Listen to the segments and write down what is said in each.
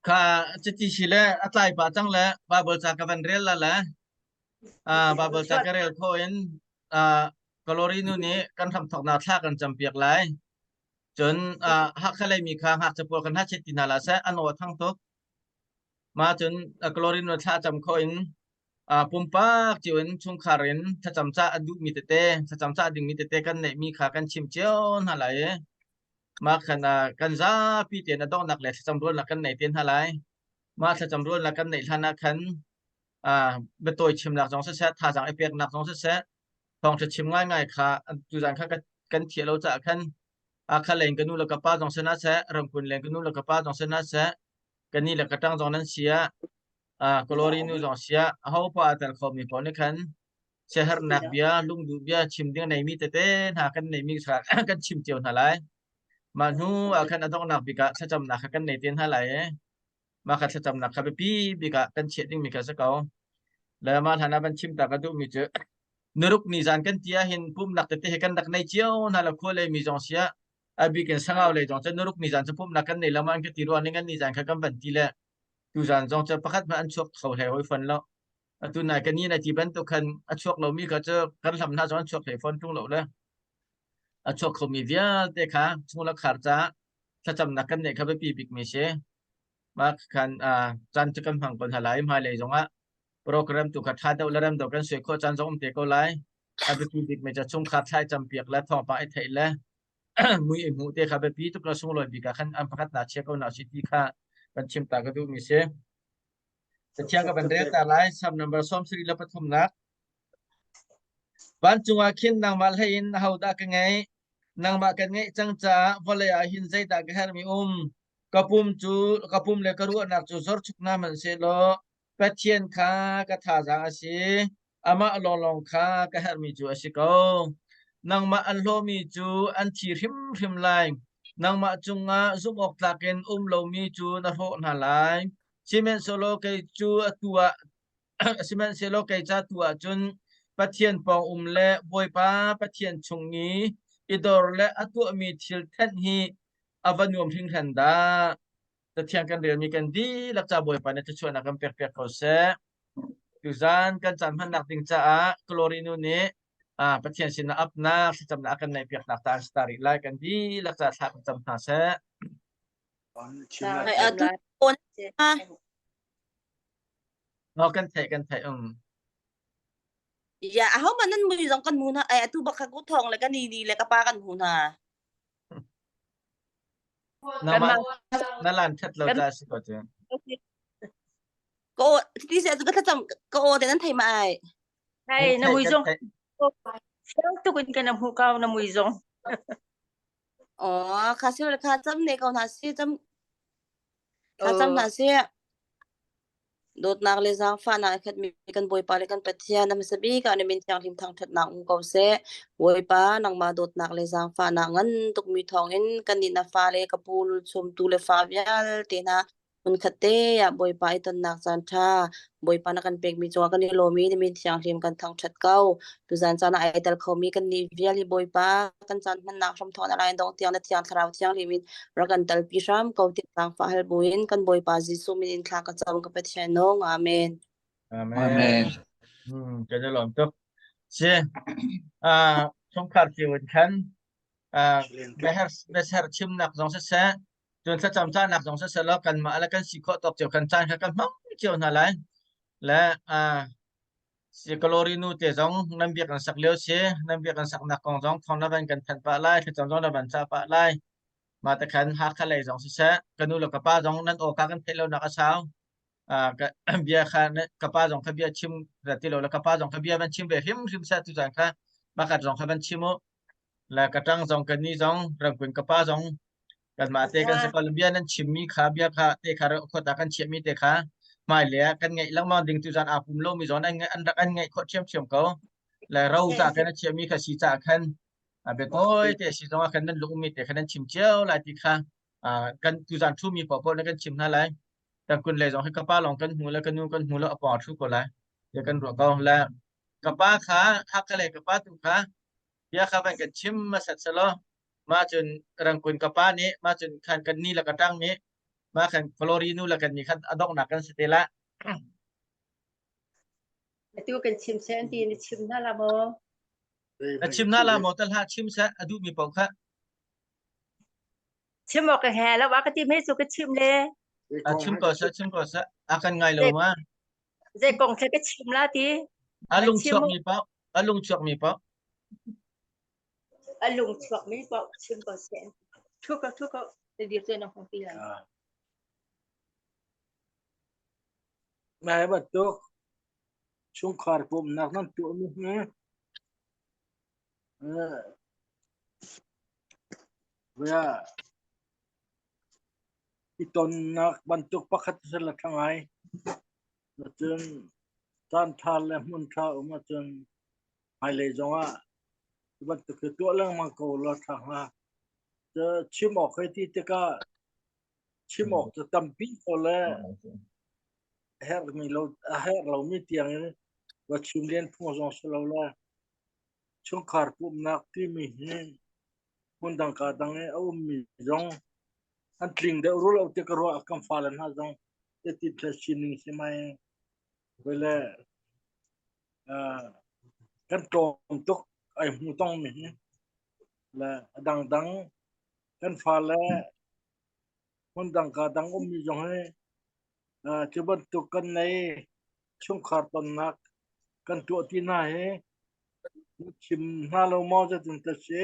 Kha chiti si le a tlai pah cang le Bible ca ka van rel la le Bible ca ka rel kho in Kalori nu nih kan hramthawknak thla kan campiak lai. Cun Hakha lei mi kha ngakchia pawl kan hachet ti hna la seh an aw a thang tuk. Mah cun Kalori nu thla cam kho in pumpak cio in chungkhar in thlacam ca a duhmi tete thlacam ca dingmi tete kan neihmi kha kan chim cio hna lai i mah khan kan zapi tein a donghnak le thlacam rualnak kan nei te hna lai. Mah thlacam rualnak kan neih hlan ah khan biatawi chimnak zong siseh thazaang i peknak zong siseh thawngṭha chim ngaingai kha tuzan kha kan thiah lo caah khan akha leng ka nu le ka pa zong si hna seh ramkun leng ka nu le ka pa zong si hna seh ka ni le ka ṭang zong nan si ah Glory nu zong si ah aho pa a tel khomi paoh nih khan siaherhnak bia lungduh bia chim ding neimi tete hna kan neimi kha kan chim cio hna lai. Mah hnu ah khan a donghnak bik ah thlacamnak kha kan nei te hna lai i mah kha thlacamnak kha biapi bik ah kan chiah dingmi kha si ko. Le mah hlan ah van chim ta ka duhmi cu nuruk ni zan kan ti ahhin pumhnak tete he kan rak nei cio hna lo khua lei mi zong si ah a bik in sangau lei zong cu nuruk ni zan cu pumhnak kan nei lo ma an ka ti rua ning an ni zan kha kan van ti le tu zan zong cu pakhat hmanh an chuak kho hlei hoi fawn lo. Atu nai kan ni na ti bantuk khan a chuak lomi kha cu kan hlam hna zong an chuak hlei fawn ṭung lo le a chuak khomi vialte kha chung le khar caah thlacamnak kan neih kha biapi bikmi si. Mah khan caan cu kan hmang ko hna lai. Hmailei zongah program tu kha ṭha deuh le rem deuh kan suai khawh caan zong um te ko lai. A biapi bikmi cu chungkhar thlai campiak le thawngpang i theih le mui i hmuh te kha biapi tuk le sunglawi bik ah khan an pakhat na chia ko na si ti kha kan chim ta ka duhmi si. Cathiang ka van rel ta lai. Psalm number 73. Vancung ah khin nangmah hlei in ahodah ka ngeih? Nangmah kan ngeih cang caah vawlei ah hin zeidah ka herhmi um? Ka pum cu ka pum le ka ruahnak cu zorchuk hna hmanhsehlaw Pathian kha ka thazaang a si. Amah lawnglawng kha ka herhmi cu a si ko. Nangmah an hlawmi cu an thi hrimhrim lai. Nangmah cungah zumhawktlak in um lomi cu na hrawh hna lai. Sihmanhsehlaw kei cu atu ah Sihmanhsehlaw kei ca tu ah cun Pathian pawng um le Bawipa Pathian chung i i dor le a tuahmi thil thenh hi a va nuam hringhran dah. Cathiang kan relmi kan dihlak ca Bawipa nih thluachuahnak kan pekpiak ko seh. Tuzan kan caan hmannak ding caah Glory nu nih Pathian sinah apnak thlacamnak a kan neihpiaknak ta an si ta rih lai kan dihlak ca thla kan cam hna seh. No kan theih kan theih um. Ya, aho man nan mui zong kan mu na ai atu bak ka ku thong le ka ni ni le ka pa kan hu na. Na ma na lan that lo ta si ko chu. Ko ti se ka thlacam ka o te nan thei ma ai. Hai na mui zong. Siang tuk in kan hmu kau na mui zong. Oh, kha si kha cam ne ko na si cam kha cam na si. Dawtnak le zaangfahnak a khatmi kan Bawipa le kan Pathian, a hmasa bik ah na min thianghlim thangṭhatnak um ko seh. Bawipa, nangmah dawtnak le zaangfahnak ngan tukmi thawngin kannih na fale, ka pu, lulchum, tu le fa vialte hna hmunkhat te ah Bawipa i tonnak caan ṭha Bawipa na kan pekmi cungah kan i lawm i na min thianghlim kan thangṭhat ko. Tuzan caan ah ai tel khomi kannih vial hi Bawipa kan caan hmannak hramthawk na lai dong tiang na thiang thlarau thianghlim in rak kan talpi hram ko ti zaangfah hal buin kan Bawipa Jesuh min in thla ka cam ka Pathian nung. Amen. Amen. Amen. Kan i lawm tuk. Si, ah chungkhar cio in khan ah biaher biaser chimnak zong siseh, cun thlacam cahnak zong siseh law kanmah le kan si khawh tawk cio kan caan kha kan hmang cio hna lai. Le ah si kalori nu te zong nan biak an sak lio si, nan biak an saknak kong zong thawng na van kan thanh pah lai, thlacam zong na van cah pah lai. Mah te khan Hakha lei zong siseh, ka nu le ka pa zong nan awka kan theih lonak a sau. Ka bia kha ka pa zong kha bia chim ti lo le ka pa zong kha bia van chim ve hrimhrim seh tu zan kha bakhat zong kha van chim u. Le ka ṭang zong ka ni zong rangkun ka pa zong kanmah te kan si ko bia nan chimmi kha bia kha te kha khota kan chiahmi te kha hmailei ah kan ngeih lengmang ding tu zan aa pum lomi zong an an rak an ngeih khawh ṭhiamṭhiam ko. Le ro ca kan a chiahmi kha si ca khan a biatawi te si zong ah khan nan lungmi te kha nan chim cio lai ti kha kan tuzan ṭhumi paohpaoh na kan chim hna lai. Tangkun lei zong hi ka pa lawng kan hmu le ka nu kan hmu lo a pawng ṭhu ko lai. Ti kan ruah ko le ka pa kha Hakha lei ka pa tu kha bia kha van kan chim hmasat selaw mah cun rangkun ka pa nih mah cun khan kan ni le ka ṭang nih. Mah kan Glory nu le kan nih khan a donghnak kan si te la. Atu kan chim seh an ti na chim hna la maw? Na chim hna la maw tal hlah chim seh a duhmi paoh kha. Chim awk ka he lo a ka ti mei cu ka chim le. A chim ko seh chim ko seh a kan ngai lo ma. Zei kong thla ka chim la ti. A lung chuak mi paoh a lung chuak mi paoh. A lung chuak mi paoh chim ko seh. Thu ko thu ko. Te dir te na hong ti lai. Nai bantuk chungkhar pumhnak nan tuahmi hi i tonnak bantuk pakhat a si la ṭha ngai. Cun caan ṭha le hmun ṭha um ahcun hmailei zongah cu bantuk hi tuah lengmang ko law ṭha hnga. Chim awk hei ti tikah chim awk cu tampi ko le herhmi lo a herh lomi tiang in va chim len phung zong si lo le chungkhar pumhnak timi hi hmundang ka dang i a ummi zong an tling deuh rul lo ti ka ruah kan fale hna zong ti thil sining si mai le kan tlawm tuk ai hmu tong mi hi le a dangdang kan fale hmundang ka dang ummi zong hi cu bantuk kan nei chungkhar tonnak kan tuah ti hna hi chim hna lo maw zeitin ta si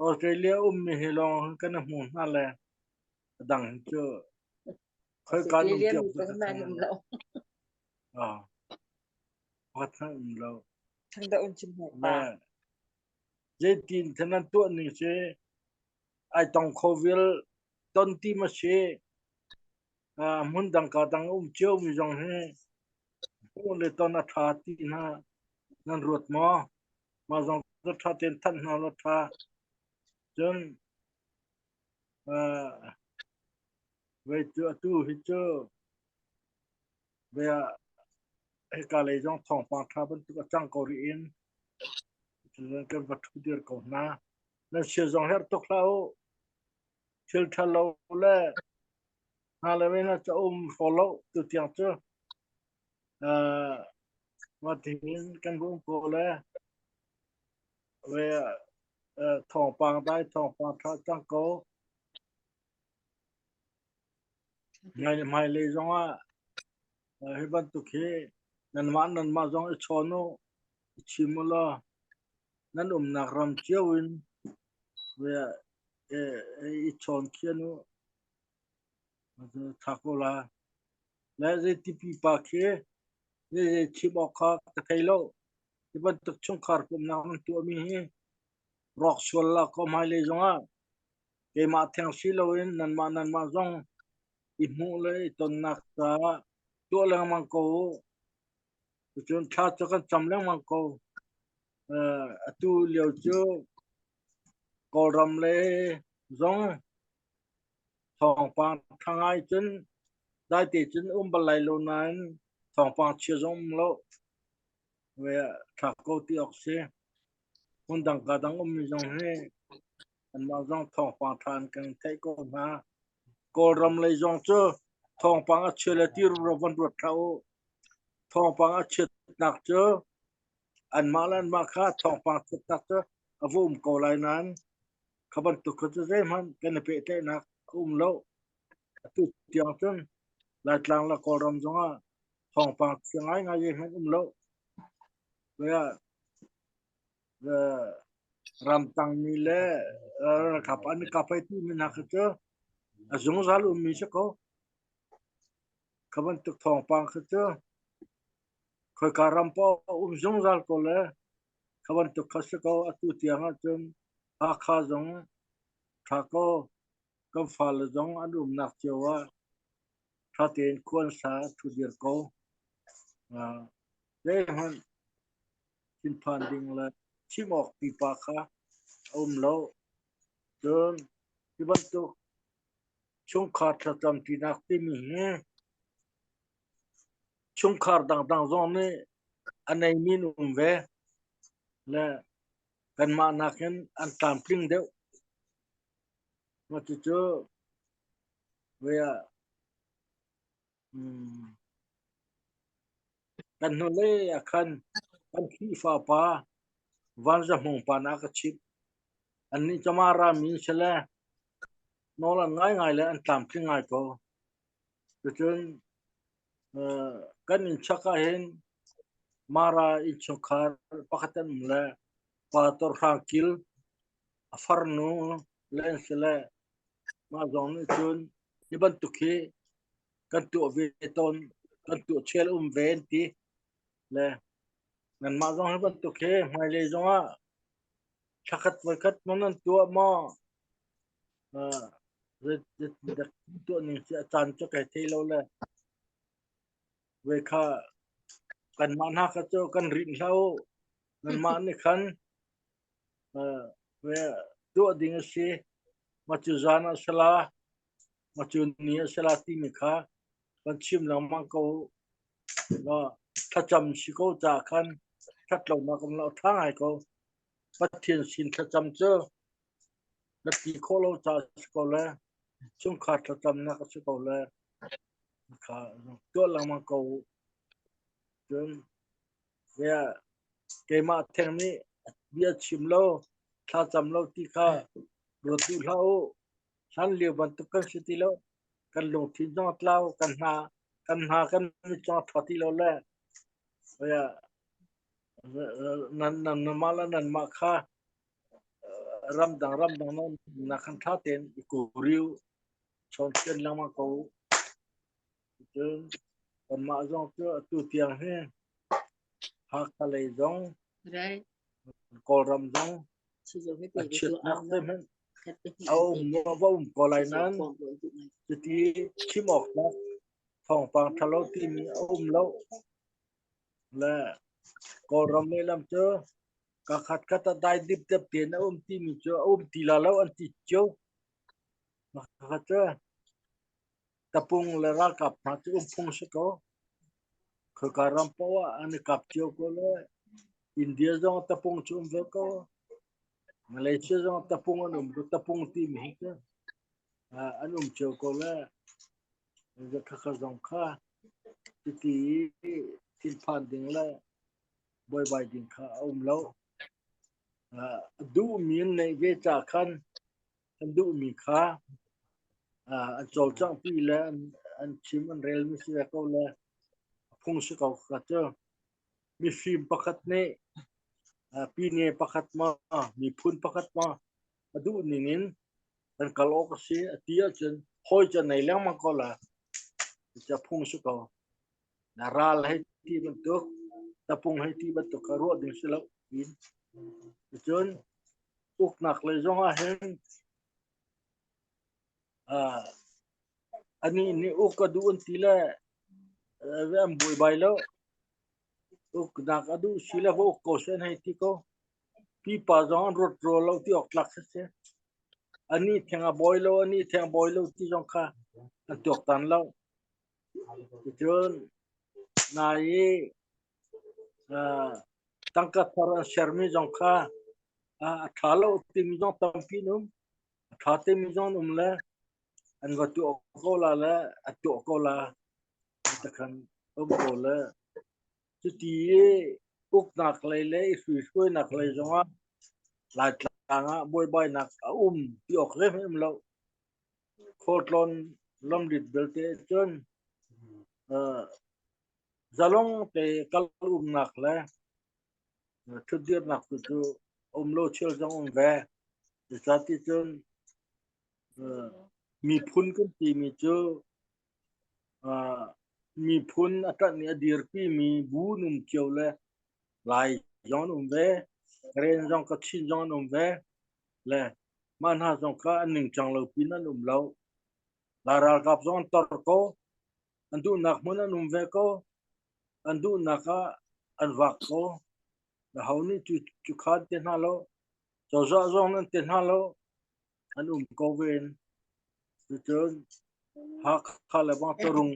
Australia ummi hi lawng kan hmu hna le a dang cu khoi kan um tiap lo. Pakhat hmanh um lo. Thang dah un chim hna pa. Zeitin thanan tuah ning si ai tong kho vial ton ti ma si hmun dang ka dang um cio mi zong hi hmuh le ton a tha ti hna nan ruat maw ma zong cu tha ten thanh hna lo tha cun vei cu atu hi cu Bia hika lei zong thawngpang ṭha bantuk a cang ko rih in cun kan va ṭhu dir ko hna. Nan sia zong herh tuk hlah u. Thil ṭha lo le hna le ve hna ca um hraw lo tu tiang cu uh, wa tiin kan um ko le ve thawngpang dai thawngpang ṭha cang ko. Hmailei zongah hi bantuk hi nanmah nanmah zong i chawn u, i chim u law nan umnak ram cio in i chawn khian u. Ṭha ko la. Le zeiti pipa khi zei chim awk kha ka thei lo. Hi bantuk chungkhar pumhnak nan tuahmi hi rawk sual la ko hmailei zongah Keimah theng si loin nanmah nanmah zong i hmuh le i tonnak caah tuah lengmang ko u. Cucun thla cu kan cam lengmang ko. Atu lio cu Kawlram le zong thawngpang ṭha ngai cun daite cun um bal lai lo nain thawngpang chia zong um lo. Ṭha ko ti awk si. Hmundang ka dang ummi zong hi Anmah zong thawngpang ṭha an kan theih ko hna. Kawlram lei zong cu thawngpang a chia le ti rumro van ruat hlah u. Thawngpang a chiatnak cu anmah le anmah kha thawngpang chiatnak cu a va um ko lai nain kha bantuk kha cu zeihmanh kan i pehtlaihnak a um lo. Atu tiang cun Laitlang le Kawlram zongah thawngpang chia ngaingai zeihmanh um lo. Ramtangmi le ralkap an i kap ai timi hna kha cu a zungzal ummi si ko. Kha bantuk thawngpang kha cu khoika ram paoh a um zungzal ko le kha bantuk kha si ko. Atu tiang ahcun Hakha zong ṭha ko. Kan fale zong an umnak cio ah ṭha tein khua an sa, ṭhu dir ko. Zeihmanh thinphan ding le chim awk pipa kha a um lo. Cun hi bantuk chungkhar thlacam ṭinak timi hi chungkhar dangdang zong nih a neimi an um ve. Le. Kanmah nakin an tlamtling deuh. Mah cucu kan hnulei ah khan kan Khrihfa pa Van Za Hmung pa nih a ka chimh. Annih cu Mara mi an si le nawl an ngaingai le an tlamtling ngai ko. Cucun kan innchak ah hin Mara innchungkhar pakhat an um le Pa Tor Hrang Kil a farnu le an si le mah zong nih cun hi bantuk hi kan tuah ve tawn kan tuah chel um ve an ti le nanmah zong hi bantuk hi hmailei zong ah thlakhat voikhat maw nan tuah maw tuah ning si a caan cu kai thei lo le ve kha kanmah hna kha cu kan rinh hlah u nanmah nih khan tuah ding a si ma cu zan ah sala ma cu ni ah sala timi kha kan chim lengmang ko la thlacam si ko ca khan that lonak um lo tha ngai ko Pathian sin thlacam cu na ti khawh lo ca si ko le chungkhar thlacamnak a si ko le kha tuah lengmang ko cun keimah theng nih bia chim lo thlacam lo ti kha ruat duh hlah u hlan lio bantuk kan si ti lo kan lungthin zong a tlau kan hna kan hna kan mit zong a ṭha ti lo le nan nanmah le nanmah kha ramdang ramdang nan na khan ṭha tein i kuriu chawnfian lengmang ko cun kanmah zong cu atu tiang hi Hakha lei zong Kawlram zong a chiatnak te hmanh a um va um ko lai nain cuti chim awk tlak thawngpang ṭhalo timi a um lo le Kawlram lehlam cu ka khatkhat ah dai dipdep tein a um timi cu a um ti la lo an ti cio. Makha cu tapung le ralkap hna cu um phung si ko. Khaka ram poah ah an i kap cio ko le India zong tapung cu um ve ko. Malaysia zong tapung an um ko. Tapung timi hi cu an um cio ko le khaka zong kha cuti i thinphan ding le buaibai ding kha a um lo. A duhmi an neih ve ca khan an duhmi kha an cawlcanghpi le an chim an relmi si ve ko le a phung si ko kha cu. Mifim pakhat nih pine pakhat maw miphun pakhat maw a duh ning in kan kal awk a si a ti ahcun hawi cu nei lengmang ko la. Cucu phung si ko. Na ral hei ti bantuk, tapung hei ti bantuk kha ruah ding si lo tiin. Cun uknak lei zong ah hin uh, anih nih uk a duh an ti le an buaibai lo. Uknak a duh si le va uk ko seh an hei ti ko. Pipa zong an ruat rawl lo ti awk tlak si si. Anih theng a bawi lo, anih theng a bawi lo ti zong kha an tuaktan lo. Cun nai i tangka thar an sermi zong kha a ṭha lo timi zong tampi an um. A ṭha timi zong an um le an va tuah ko la le a tuah ko la takhan um ko le cuti i uknak lei le i hruihruainak lei zongah Laitlang ah buaibainak a um ti awk zeihmanh um lo. Khualtlawn lamrit belte cun zalong te kal umnak le ṭhutdirnak tu cu um lo chel zong um ve. Zeicahti cun miphun kan timi cu miphun a ṭanh i a dirpimi bu an um cio le Lai zong an um ve, Karen zong Kachin zong an um ve le mah hna zong kha an ningcang lo pin an um lo. Lai ralkap zong an tor ko. An duhnak hmun an um ve ko. An duhnak ah an vak ko. Aho nih cu cu kha an ti hna lo. Cozah zong an ti hna lo. An um ko ven. Cucun Hakha le bang Rung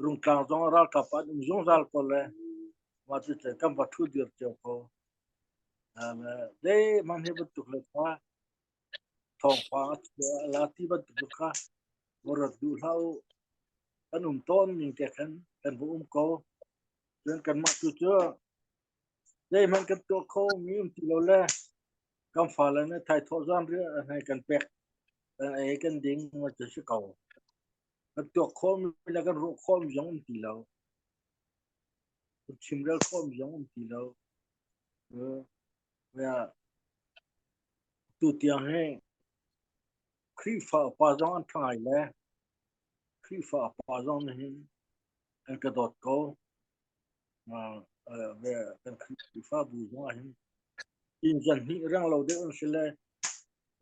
Rungtlang zong ralkap an um zungzal ko le mah cucu kan va ṭhu dir cio ko. Zeihmanh hi bantuk le kha thawngpang a la ti bantuk kha va rat duh hlah u. Kan um tawn ning te khan kan va um ko. Cun kanmah tu cu zeihmanh kan tuah kho mi um ti lo le kan fale nih thaithawh zan riah hei kan pek kan ei kan ding ma cu si ko. Kan tuak khawhmi le kan ruah khawhmi zong um ti lo. Kan chimrel khawhmi zong um ti lo. Tu tiang hi Khrihfa upa zong an ṭha ngai le Khrihfa upa zong nih hin an ka dawt ko. Kan Khrihfabu zong ah hin inn zan hnih reng lo deuh an si le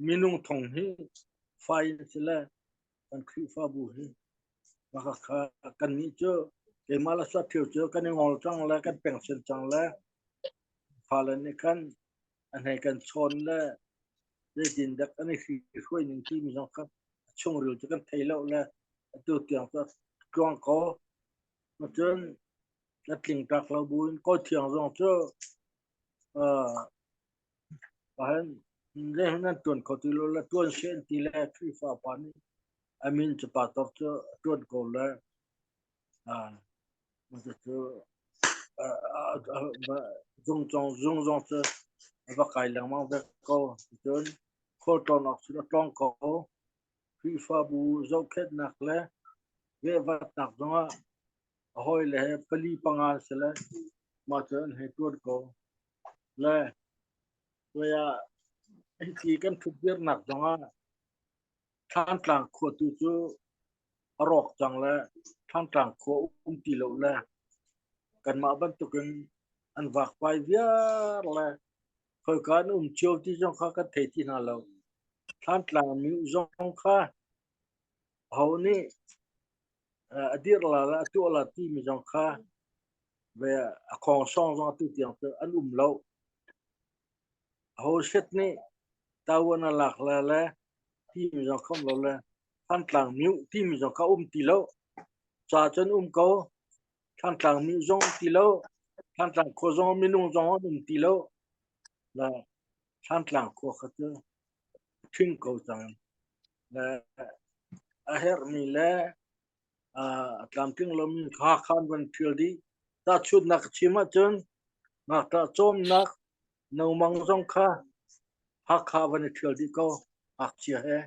minung thong hi fai an si le kan Khrihfabu hi maka kha kannih cu keimah le Saṭhio cu kan i ngol cang le kan pengsen cang le fale nih khan an hei kan chawn le zeitin dak an i hruai ning timi zong kha a chungril cu kan thei lo le atu tiang cu tluang ko. Cun a tling tlak lo buin kawl thiang zong cu Ahhin zeihmanh nan ṭuan kho ti lo le ṭuan seh an ti le Khrihfa pa nih a min cu pastor cu a ṭuan ko le cucu zung zong cu a va kai lengmang ve ko. Cun khualtlawn awk cun a tlawng ko. Khrihfabu zohkhenhnak le vehvatnak zongah a hawile he pali panga an si le mah cu an hei ṭuan ko. Le tuai ah hiti kan ṭhutdirnak zongah Thlantlang khua tu cu a rawk cang le Thlantlang khua um ti lo le kanmah bantukin an vakvai viar le khoika an um cio ti zong kha kan thei ti hna lo. Thlantlang mi zong kha aho nih a dir la le a tuah la timi zong kha ve a khawngsawng zong atu tiang cu an um lo. Aho set nih tawan a lak la le timi zong kha um lo le Thantlang miu timi zong kha um ti lo. Ca cun um ko. Thantlang miu zong um ti lo. Thantlang khua zong minung zong an um ti lo. Le Thantlang khua kha cu ṭhing ko cang. Le a herhmi le a tlamtling lomi kha khan van ṭhial dih. Tahchunhnak ka chim ahcun ngakṭah cawmnak nomang zong kha Hakha van i ṭhial dih ko ngakchia he.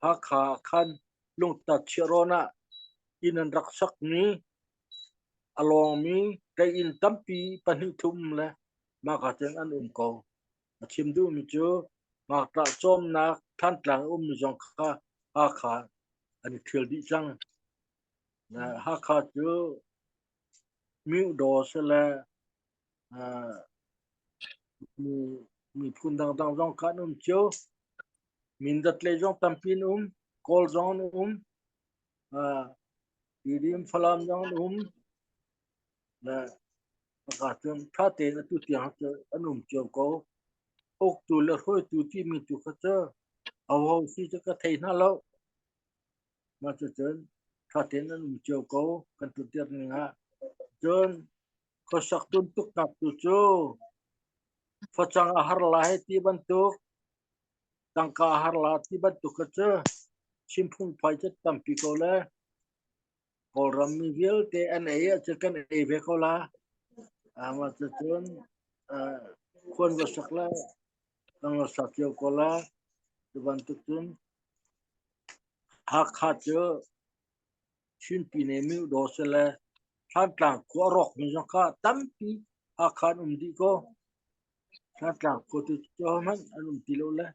Hakha khan lungtat chiahrawn ah inn an rak sakmi a lawngmi inn tampi pahnih thum le mahka cun an um ko. A chim duhmi cu ngakṭah cawmnak Thantlang ummi zong kha Hakha an i ṭhial dih cang. Hakha cu Myodaw sile miphun dangdang zong kha an um cio. Mindat lei zong tampi an um. Kawl zong an um. Tidim Falam zong an um. Le hika cun ṭha tein atu tiang cu an um cio ko. Uktu le hruaitu timi tu kha cu aho si cu ka thei hna lo. Mah cucun ṭha tein an um cio ko kan tuanter ning ah. Cun khuasak tuntuknak tu cu facang a har lai ti bantuk, tangka a har la ti bantuk kha cu chim phungphai cu tampi ko le Kawlram mi vialte an ei ahcun kan ei ve ko la. Mah cucun khuan va sak le kan va sak cio ko la. Cu bantuk cun Hakha cu Chin Pyine Myodaw si le Thantlang khua a rawkmi zong kha tampi Hakha an um dih ko. Thantlang khua tu cu hmanh an um ti lo le.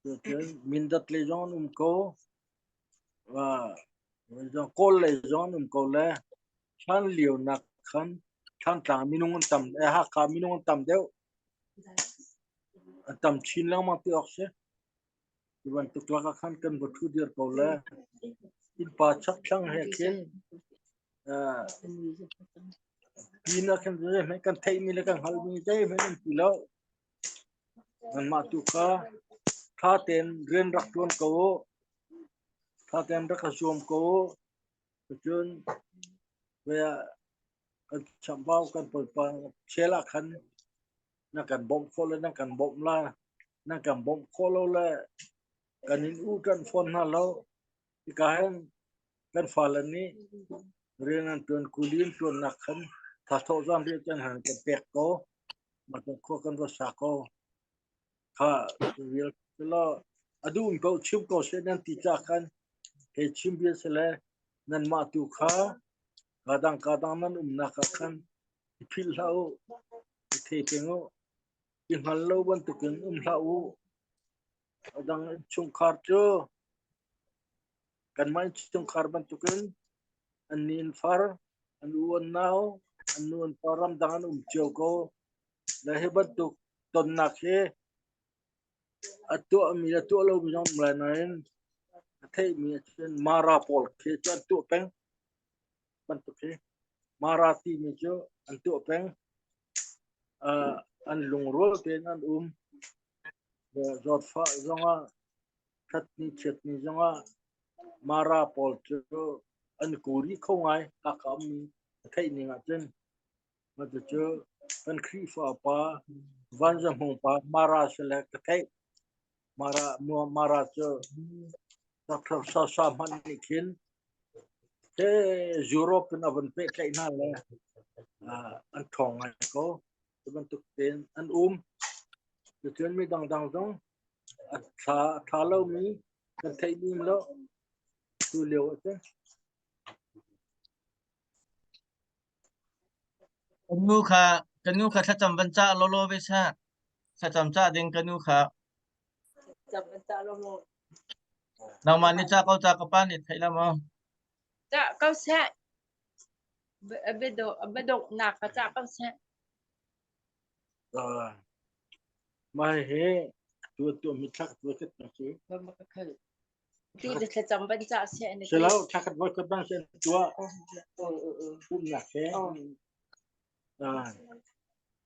Cucun Mindat lei zong an um ko. Kawl lei zong an um ko le hlan lio nak khan Thantlang minung an tam Hakha minung an tam deuh. An tam chin lengmang ti awk si. Cu bantuk lakah khan kan va ṭhu dir ko le innpa chakthlang he khin pin ah khin zeihmanh kan theihmi le kan hngalhmi zeihmanh an ti lo. Nanmah tu kha ṭha tein rian rak ṭuan ko u. Ṭha tein rak ka zuam ko u. Cun kan chambau kan pawlpa chel ah khan. Na kan bawmh khawh le nan kan bawmh la. Nan kan bawmh khawh lo le kan in u ṭanh fawn hna lo. Hika hin kan fale nih rian an ṭuan kuli an ṭuannak khan thathawh zan riah can han kan pek ko. Mah khua kan va sa ko. Kha vial law a duh ko chim ko seh nan ti ca khan hei chim bia si le nanmah tu kha kadang kadang nan umnak ah khan i philh hlah u, i thei peng u, i hngal lo bantukin um hlah u. A dang innchungkhar cu kanmah innchungkhar bantukin an ni an far, an u an nau, an nu an pa ramdang an um cio ko. Le hi bantuk tonnak hi a tuahmi le tuah lomi zong um lai nain a theihmi ahcun Mara pawl khi cu an tuah peng bantuk hi. Mara timi cu an tuah peng. Uh, an lungrual tein an um. Zawtfah zongah thatni chiatni zongah Mara pawl cu an kuri kho ngai ka ummi a theih ning ahcun Cucu kan Khrihfa pa Van Za Hmung pa Mara si le ka theih. Mara, Mara cu Dr. Sasa hmanh nih khin he Europe in a van pehtlaih hna le an ṭhawng ngai ko. Cu bantuk tein an um. Cucun mi dangdang zong a ṭha, a ṭha lomi kan theih lim lo. Tu lio ah cun. Ka nu kha thlacam van cah lawlaw ve seh. Thlacam cah ding ka nu kha. Thlacam van cah lawlaw. Nangmah nih cah ko ca ka pa nih theih la maw? Cah ko seh. Biadawhnak ka cah ko seh. Mah hi tu tu mi thlak tu ket na si. Tu de thlacam ban cah seh na ti. Silo thlakhat voi khat bang sen tua pumnak he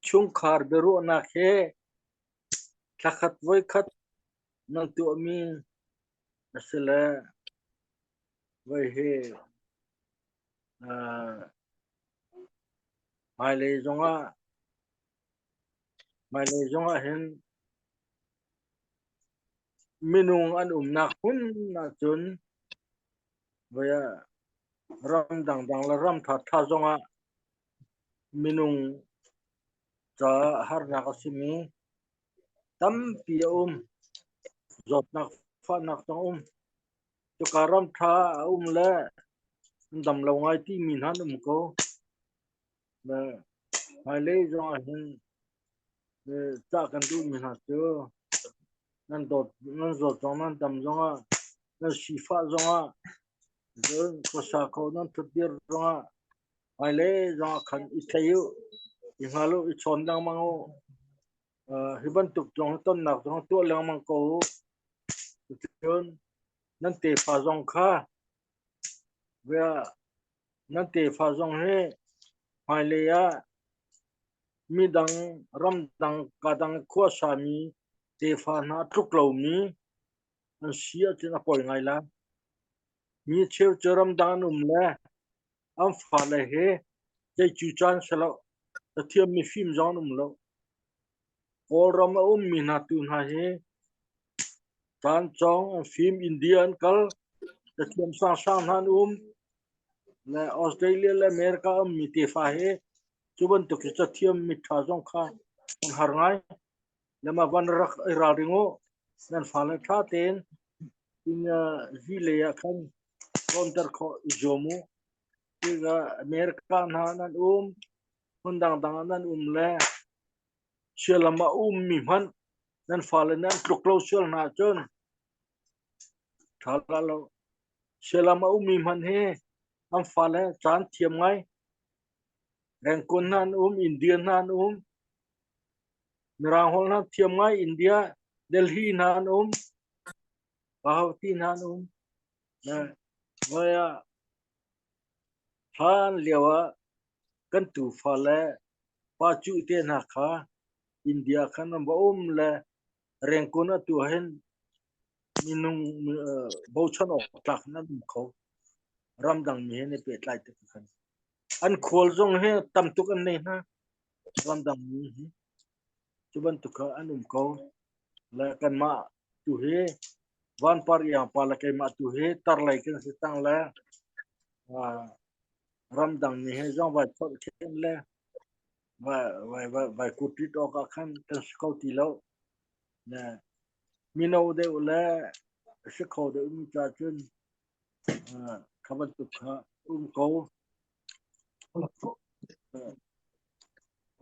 chungkhar biaruahnak he thlakhat voi khat nan tuahmi a si le voi hi hmailei zongah hmailei zongah hin Minung an umnak hmun ahcun voi ah ram dangdang le ram ṭhaṭha zongah minung caah harnak a simi tampi a um. Zawtnak fahnak zong a um. Cuka ram ṭha a um le an dam lo ngai timi hna an um ko. Le hmailei zong ah hin cah kan duhmi hna cu nan dawt nan zawt zong nan dam zongah nan sifah zongah cun khuasa kho nan ṭhutdir zongah hmailei zongah khan i thei u i hngal u i chawn lengmang u hi bantuk zong tonnak zong tuah lengmang ko u cun nan tefa zong kha Nan tefa zong hi hmailei ah midang ramdang kadang khuasami tefa hna tluk lomi an si ahcun a poi ngai lai. Mi cheu cu ramdang an um le an fale he ceicu caan si lo. Cathiam mifim zong an um lo. Kawlram a ummi hna tu hna hi Tlangcawng an fim, India an kal, cathiam sangsang hna an um, le Australia le America ummi tefa hi cu bantuk hi cathiam miṭha zong kha an har ngai. Le mah van rak i ralring u, nan fale ṭha tein in hi lei ah khan cawnter khawh i zuam u. Tikah America hna nan um, hmun dangdang ah nan um le Sialam a ummi hmanh nan fale nih an tluk lo sual hna ahcun ṭha la lo. Sialam a ummi hmanh hi an fale caan thiam ngai. Rengkun hna an um, India hna an um, Mirang holh hna thiam ngai, India, Delhi hna an um, Guwahati hna an um. Voi ah hlan lio ah kan tufa le pa cuh te hna kha India khan an va um le Rengkun atu hin minung bochan awk tlak in an um kho. Ramdang mi he ne pehtlai tik khan. An khual zong hi tam tuk an nei hna. Ramdang mi hi. Cu bantuk kha an um ko. Le kanmah tu hi vanpar iang pa le keimah tu hi tarlei kan si cang le ramdang nih he zong vai chawnh khin le vai vai vai vai kutrit awk ah khan kan si kho ti lo. Le mino deuh le si kho deuh mi ca cun kha bantuk kha um ko.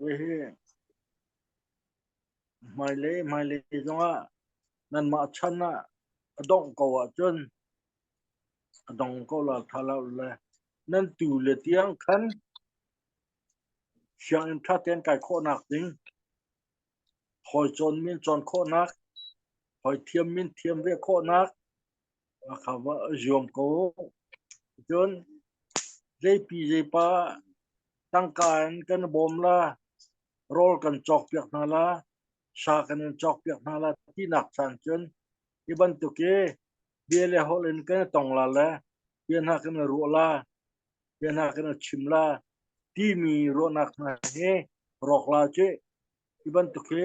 Hihi hmailei hmailei zongah nanmah chan ah a dongh ko ahcun a dong ko la tha lo le nan tu le tiang khan sianginn ṭha tein kai khawhnak ding hawi cawn min cawn khawhnak hawi thiam min thiam ve khawhnak kha va zuam ko. Cun zeipi zeipa tangka in kan bawm la, rawl kan cawkpiak hna la, sa kan in cawkpiak hna la tinak caan cun hi bantuk i bia le holh in kan i tong la le bia hna kan i ruah la, bia hna kan i chim la timi ruahnak hna hi rawk la cu Hi bantuk hi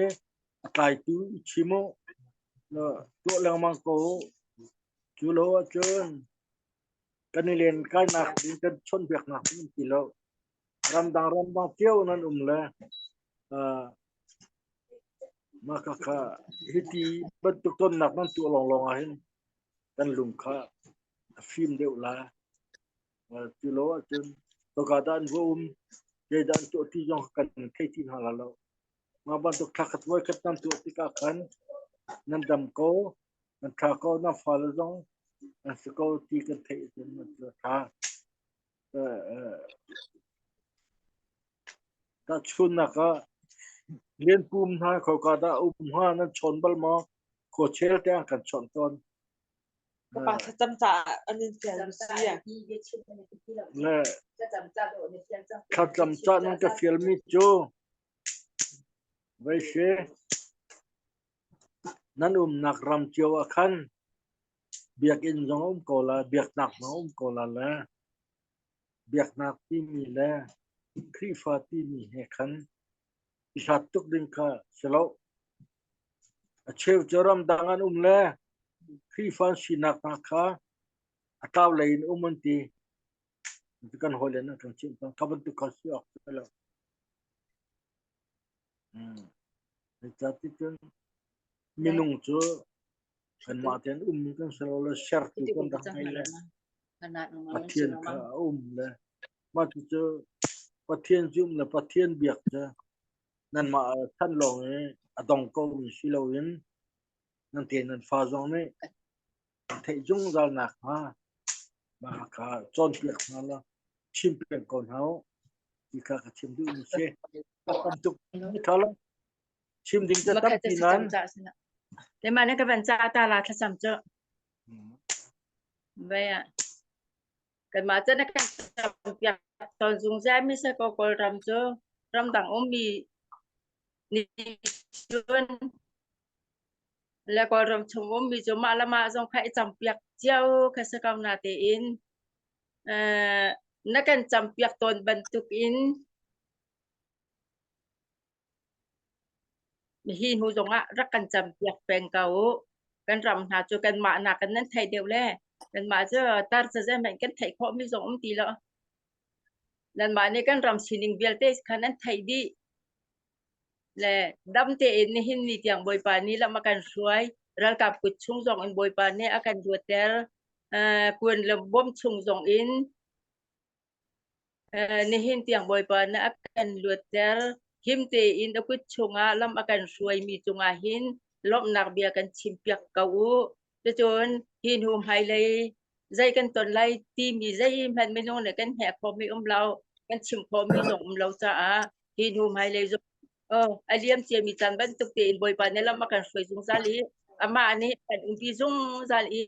a tlaitu i chim u. Tuah lengmang ko u. Cu lo ahcun kan i len kainak ding kan chawnhbiaknak ding an ti lo. Ramdang ramdang cio nan um le mah khakha hiti bantuk tonnak nan tuah lawnglawng ahhin kan lung kha a fim deuh la. Cu lo ahcun khoika dah an va um, zeidah an tuah ti zong kan thei ti hna la lo. Mah bantuk thla khat voi khat nan tuah tikah khan nan dam ko, nan ṭha ko, nan fale zong an si ko ti kan theih ahcun a ṭha. Tahchunhnak ah Lianpum hna khoika dah um hnga nan chawn bal maw? Khuachel tiang kan chawnh tawn. Ka pa thlacam caah an in fial mi si. Le thlacam ca nan ka fialmi cu vei si nan umnak ram cio ah khan biakinn zong a um ko la, biaknak zong a um ko la le biaknak timi le Khrihfa timi he khan i hlat tuk ding kha si lo. A cheu cu ramdang an um le Khrihfa an sinak hna kha a tlau lei in um an ti. Kan hawile nan kan chimh tawn. Kha bantuk kha si awk si lo. Zeicahti cun minung cu kanmah tein um kan si lo le sertu kan rak ngei le Pathian kha a um le mah cucu Pathian zumh le Pathian biak cu nanmah chan lawng i a dong komi si loin nan te nan fa zong nih an theih zungzal nakhnga mah kha cawnpiak hna law chim peng ko hna u ti kha ka chim duhmi si. A tam tuk ṭha lo. Chim ding cu tampi nain. Te mah ne ka van ca ta la thlacam cu. Vai ah. Kanmah cu na kan campiak tawn zungzal mi si ko Kawlram cu ramdang ummi nih cun le Kawlram chung ummi cu mah le mah zong kha i campiak cio kha si ko natein na kan campiak tawn bantuk in Hi hnu zongah rak kan campiak peng ko u. Kan ram hna cu kanmah nakin nan theih deuh le kanmah cu tar cazeihmanh kan theih khawhmi zong um ti lo. Nanmah nih kan ram sining vialte kha nan theih dih. Le dam tein nihin ni tiang Bawipa nih lam a kan hruai. Ralkap kut chung zong in Bawipa nih a kan luatter. Kuan le bom chung zong in Nihin tiang Bawipa nih a kan luatter. Him tein a kut chungah lam a kan hruaimi cungah hin lawmhnak bia kan chimpiak ko u. Cucun hi hnu hmailei zei kan ton lai timi zeihmanh minung nih kan hnek khawhmi um lo, kan chim khawhmi zong um lo caah hi hnu hmailei zong oh, a liam ciami caan bantuk tein Bawipa nih lam a kan hruai zungzal i amah nih kan umpi zungzal i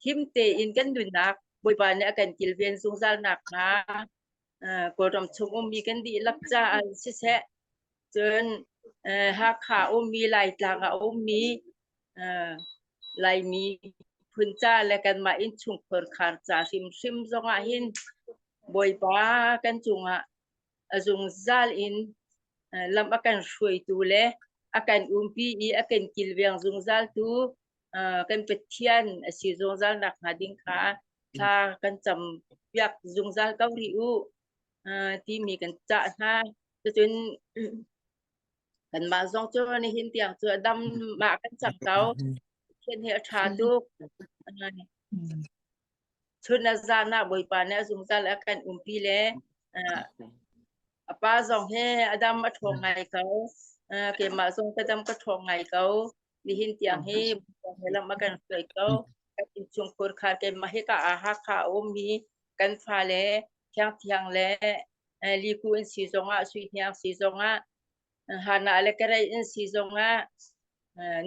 him tein kan nunnak Bawipa nih a kan kilven zungzal nakhnga Kawlram chung ummi kan dihlak caah siseh cun Hakha ummi Laitlang ah ummi Laimi phun ca le kanmah innchungkhar khar ca hrimhrim zongah hin Bawipa kan cungah a zungzal in lam a kan hruaitu le. a kan umpi i a kan kilveng zungzal tu kan Pathian a si zungzal nak hnga ding kha thla kan cam piak zungzal ko rih u timi kan cah hna. Cucun kanmah zong cu nihin tiang cu a dam mah kan cak ko. Pathian hi a ṭha tuk. Chun a zan ah Bawipa nih a zungzal a kan umpi le a pa zong he a dam a ṭhawng ngai ko. Keimah zong ka dam ka ṭhawng ngai ko. Nihin tiang hi Bawipa he lam a kan hruai ko. Kan innchungkhur khar keimah hika ah Hakha a ummi kan fale thiangthiang le liku in si zongah sui hniang si zongah hana le karei in si zongah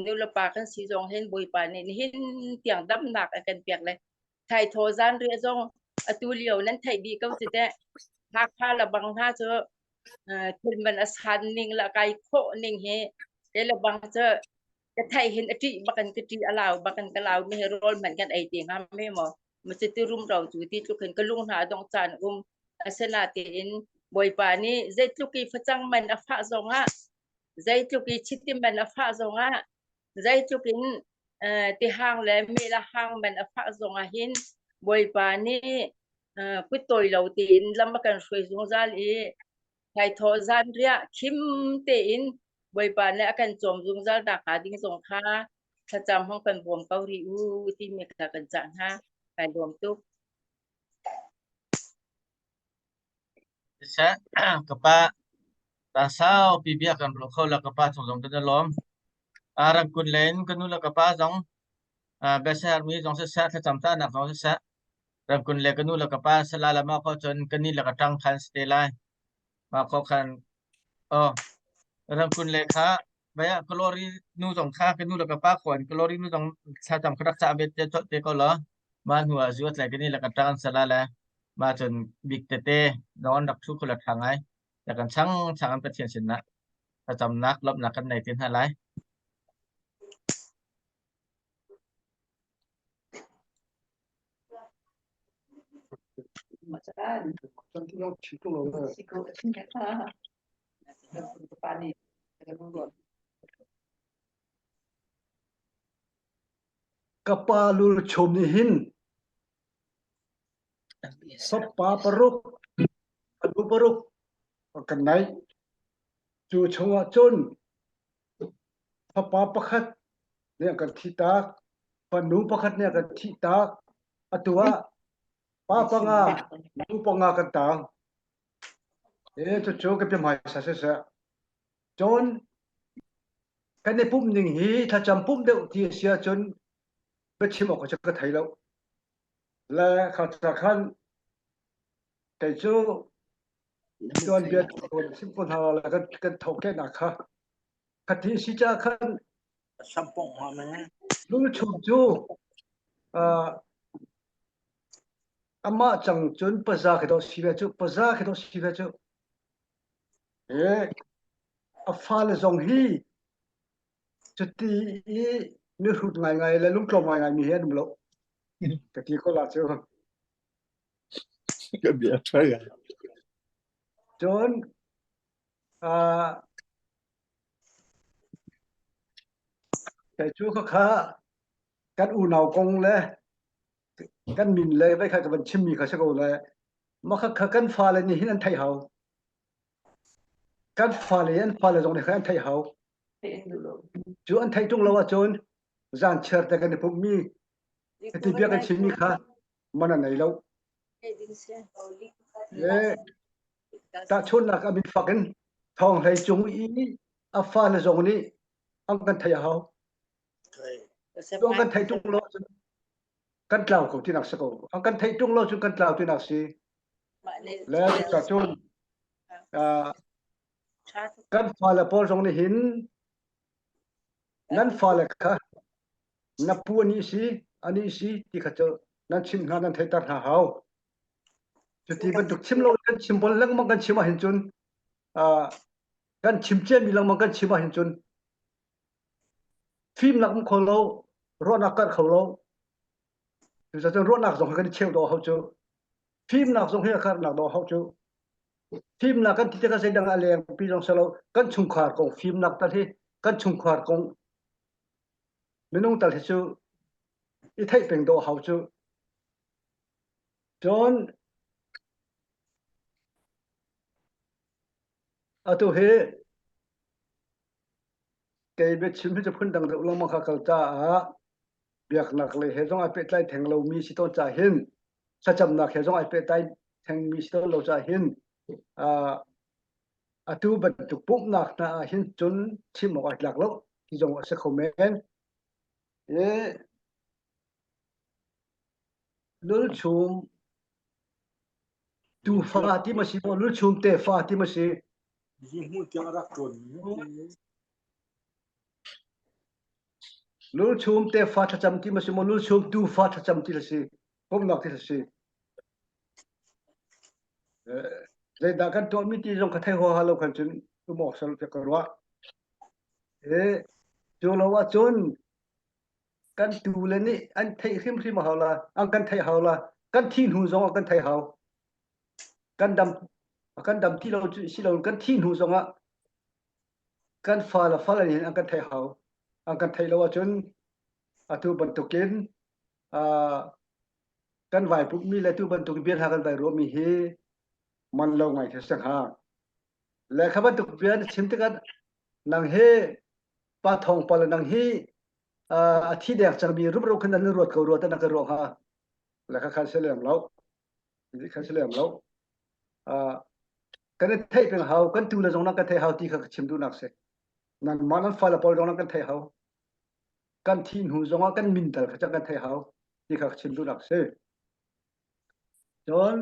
nu le pa kan si zong hin Bawipa nih nihin tiang damnak a kan pek le thaithaw zan riah zong atu lio nan theih dih ko cu teh Hakha le bang hna cu thil man a san ning la kai khawh ning hi ke le bang cu ka theih hin a ṭih bakin ka ṭih a lau bakin ka lau mi hi rawl hmanh kan ei te hnga me maw ma cu ti rum ro cu ti tluk hin ka lung hna a dongh caan um asinatein Bawipa nih zeitluk i facang man a fah zongah zeitluk i chiti man a fah zongah zeitluk in tihang le mela hang man a fah zongah hin Bawipa nih kut tawi lo tein lam a kan hruai zungzal i thaithawh zanriah khim tein Bawipa nih a kan cawm zungzal nakhnga ding zong kha thlacam hong kan bawm ko rih u timi kha kan cah hna. Kai lawm tuk. Siseh, ka pa ta saupi bia kan ruah kho la ka pa chung zong kan i lawm. Rangkun len ka nu le ka pa zong biasermi zong siseh, thlacam tahnak zong siseh, rangkun le ka nu le ka pa sala le mah kho cun ka ni le ka ṭang khan si te lai. Mah kho khan oh rangkun le kha baya kalori nu zong kha ka nu le ka pa khuan kalori nu zong thlacam ka rak cah ve te te ko law mah hnu ah zu a tlai ka ni le ka ṭang sala le mah cun bik tete zong an rak ṭhu kho la ṭha ngai. La kan chang chang an Pathian sinah thlacamnak lawmhnak kan nei te hna lai. Ka pa lulchum nih hin Fapa paruk, fanu paruk a kan ngeih. Cu chungah cun fapa pakhat nih a kan thihtak, fanu pakhat nih a kan thihtak. Atu ah pa panga, nu panga kan tang. E cucu ka bia hmaisa siseh. Cun kan i pumh ning hi thlacam pumh deuh ti a si ahcun biachim awk cu ka thei lo. Le kha ca khan kei cu tuanbia sim ko hna le kan kan thokehnak kha khati si ca khan Sampong ha me. lungchum cu uh, amah cang cun paza khi dawh si ve cu paza khi dawh si ve cu e a fale zong hi cuti i mihrut ngaingai le lungtlawm ngaingai mi hi an um lo ka ti ko la cu Ka bia ṭha ya. Cun uh, kei cu khakha kan unau kong le kan min le vai kha ka van chimmi kha si ko le mah khakha kan fale nih hin an theih hau kan fale an fale zong nih khan an theih hau cu an theih ṭung lo ahcun zan chiar te kan i pumhmi hiti bia kan chimmi kha man a nei lo e tahchunhnak a min fak in thawng hlei cung i a fale zong nih an kan theih a hau cu an kan theih ṭung lo ahcun kan tlau ko tinak si ko an kan theih ṭung lo cun kan tlau tinak si Le cucun kan fale pawl zong nih hin nan fale kha na pu ani si ani si ti kha cu nan chimh hna nan theihter hna hau. Cuti bantuk chim lo kan chim bol lengmang kan chim ahhin cun kan chim ciami lengmang kan chim ahhin cun fimnak um kho lo ruahnak karh kho lo cucaah ruahnak zong kan i cheu dawh hau cu Fimnak zong hi a karhnak dawh hau cu. Fimnak kan ti tikah zeidang a lengpi zong si lo kan chungkhar kong fimnak tal hi. Kan chungkhar kong minung tal hi cu i theih peng dawh hau cu. Cun atu hi kei biachim hi cu phundang deuh lengmang kha kal caah biaknak lei he zong ai pehtlai theng lomi si tawn caah hin thlacamnak he zong ai pehtlai thengmi si tawn lo caah hin atu bantuk pumhnak hna ah hin cun chim awk ai tlak lo ti zong a si kho men. I lulchum tufa ti ma si maw lulchum tefa ti ma si Hi hmuh tiang a rak ṭuan Lulchum tefa thlacam ti ma si maw lulchum tufa thlacam ti si pumnak ti si zeidah kan tuahmi ti zong ka thei huaha lo khan cun um awk sal ka ruah e cu lo ahcun kan tu le nih an theih hrimhrim a hau la an kan theih hau la kan thi hnu zong ah kan theih hau kan dam kan dam ti lo si lo kan thi hnu zong ah kan fa le fal in an kan theih hau an kan theih lo ahcun atu bantukin kan vai pummi le tu bantuk bia hna kan vai ruahmi hi man lo ngai khi si hnga le kha bantuk bia na chim tikah nang hi pa thong pa le nang hi a thi dek cangmi rumro khan nan ruat ko rua te na ka ruah hnga le kha khan si lem lo khan si lem lo kan i theih peng hau kan tu le zong nan kan theih hau ti kha ka chim duhnak si nanmah nan fale pawl zong nan kan theih hau kan thi hnu zong ah kan min tal kha kan theih hau ti kha ka chim duhnak si cun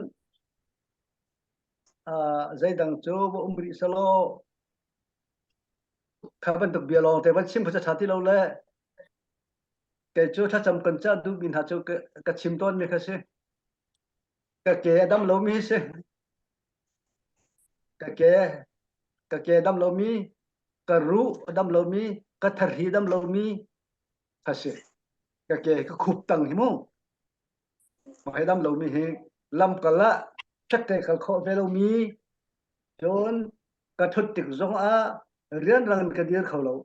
zeidang cu va um rih selaw kha bantuk bia lawng te van chim kha ṭha ti lo le kei cu thlacam kan cah duhmi hna cu ka chim tawnmi kha si ka ke a dam lomi si ka ke ka ke dam lomi ka ruh a dam lomi ka thari dam lomi kha si ka ke ka khup tang hi mu mah dam lomi hi lamkal ah fekte kal khawh ve lomi cun ka thut tik zong ah rianrang in ka dir kho lo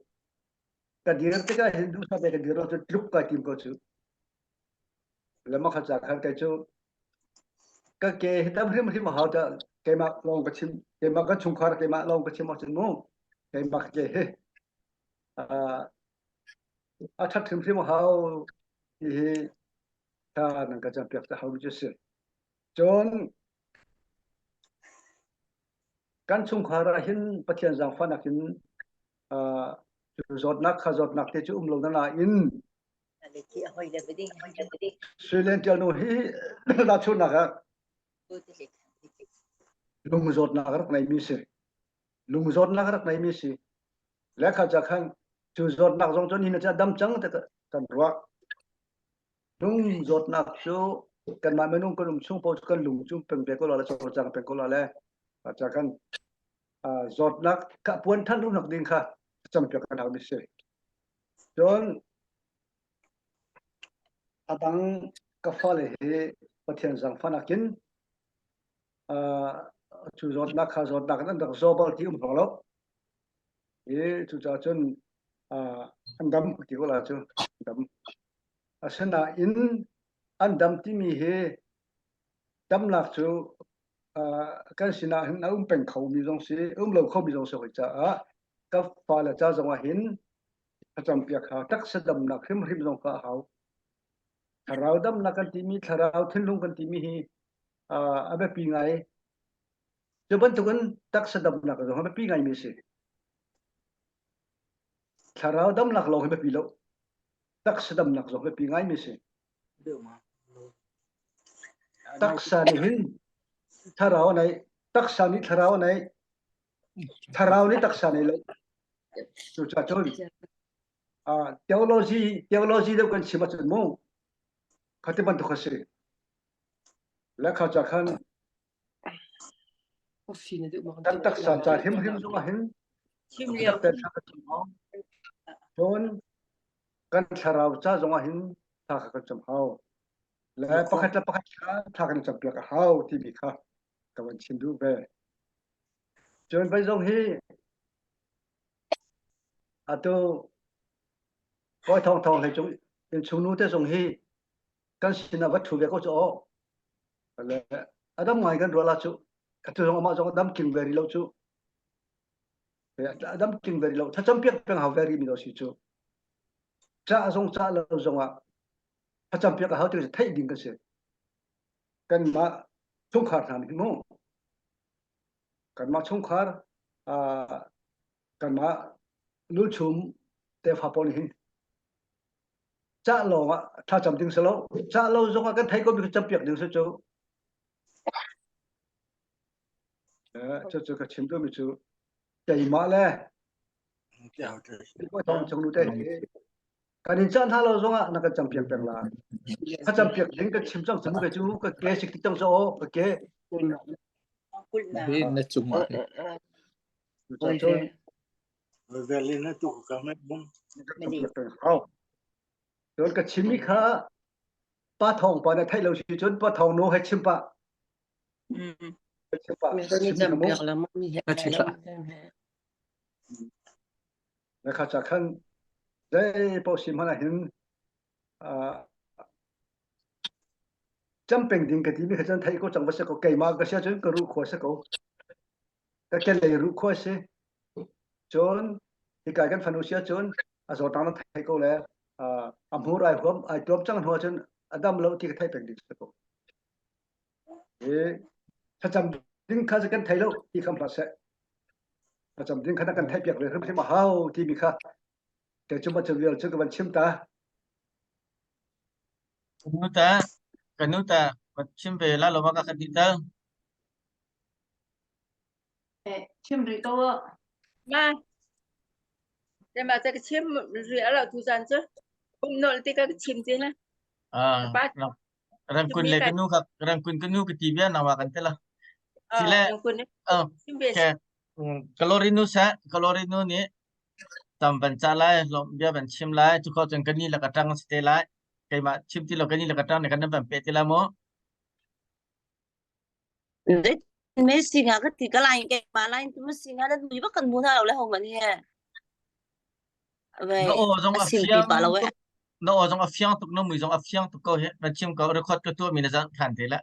ka dir tikah hin duhsah te ka dir lo cu tluk kai tim ko cu lema kha ca khan kei cu ka ke hi tam hrimhrim a hau ta keimah lawng ka chim keimah ka chungkhar keimah lawng ka chim ahcun mu keimah ka ke hi a ṭhat hrimhrim a hau ti hi tha nan ka campiak ta hau mi cu si cun kan chungkhar ah hin Pathian zaangfahnak in cu zawtnak kha zawtnak te cu um lo na nain Sui Tial nu hi tahchunhnak ah lung zawtnak rak ngeimi si. Lung zawtnak rak ngeimi si. Le kha ca khan cu zawtnak zong cu nihin ah dam cang te kan ruah. Lung zawtnak cu kanmah minung kan um chung paoh cu kan lung cu peng ve ko la le cawlcang peng ko la le ca khan zawtnak kha puan than nak ding kha campiak kan hau mi si. Cun a dang ka fale hi Pathian zaangfahnak in cu zawtnak kha zawtnak in an rak zaw bal ti um hau lo. I cucaah cun an dam ti ko la cu dam. Asinain an dam timi hi damnak cu kan sinah hin a um peng khomi zong si, um lo khomi zong si hoi caah ka fale ca zong ah hin thlacam piak hau taksa damnak hrimhrim zong kha a hau thlarau damnak kan timi thlarau thinlung kan timi hi a biapi ngai cu bantukin taksa damnak zong a biapi ngaimi a si thlarau damnak lawng hi biapi lo taksa damnak zong biapi ngaimi a si taksa nih hin thlarau a nei taksa nih thlarau a nei Thlarau nih taksa nei lo. Cucaah cun theology theology deuh kan chim ahcun mu khati bantuk a si. Le kha ca khan kan taksa ca hrimhrim zong ah hin cun kan thlarau ca zong ah hin thla kha kan cam hau. Le pakhat le pakhat kha thla kan cam piak a hau timi kha ka van chim duh ve. Cun voi zong hi. Atu kawi thong thong hlei cung innchung nu te zong hi kan sin ah va thu ve ko cu aw. Le adam ngai kan ruah la cu. Atu zong amah zong adam tling ve rih lo cu. Adam tling ve rih lo. Thlacam piak peng hau ve rih mi lo si cu. Ca zong ca lo zong ah thlacam piak a hau ti theih ding kan si. Kanmah chungkhar hna nih mu. Kanmah chungkhar kanmah lulchum tefa pawl nih hin cah lawng ah thlacam ding si lo cah lo zong ah kan theih ko mi cam piak ding si cu cu cu ka chim duhmi cu keimah le thong chung nu te kan in cah hna lo zong ah na kan cam piak peng la ka cam piak ding ka chim cang cu ka cu ka ke sik ti cang so ka ke na cung ah cun Velin tu ka me bum. Cun ka chimmi kha pa thawng pa na theih lo si cun pa thawng nu he chim pa. Chim pa. Na kha cha khan zei paoh si hmanh ah hin cam peng ding ka ti mi kha cun theih ko cang va si ko keimah ka sia cun ka ruh khua si ko ka kelei ruh khua si cun hika kan fanu sia cun a zawtnak na theih ko le a hmur ai huam ai tuam cang hnu cun a dam lo ti ka theih peng ding si ko i thlacam ding kha kan thei lo ti kham hlah seh thlacam ding kha na kan theih piak ve hrimhrim a hau timi kha kei cu cu vial cu ka van chim ta Nu ta ka nu ta va chim ve la lo ma ka kan ti tal Chim rih ko u. Ma te ma te ka chim ri ala tu zan cu um nol ti ka chim ti na ah pa rangkun le ka nu ka rangkun ka nu ka ti bia nawa kan te la sile rangkun chim ve ke kalorinu sa kalorinu nih tam van ca lai lom bia van chim lai cu kho cun ka ni la ka tang si te lai keimah chim ti lo ka ni la ka tang ne kan van pe ti la mu Me singa ka ti ka lain ke ma lain tu singa na mui bak kan mu na lo le ho man he. Na aw zong a sim pi fiang pa lo tuk na aw zong a fiang tuk na mui zong a fiang tuk ko hi na chim ko record ka tuah mi na zan than te la.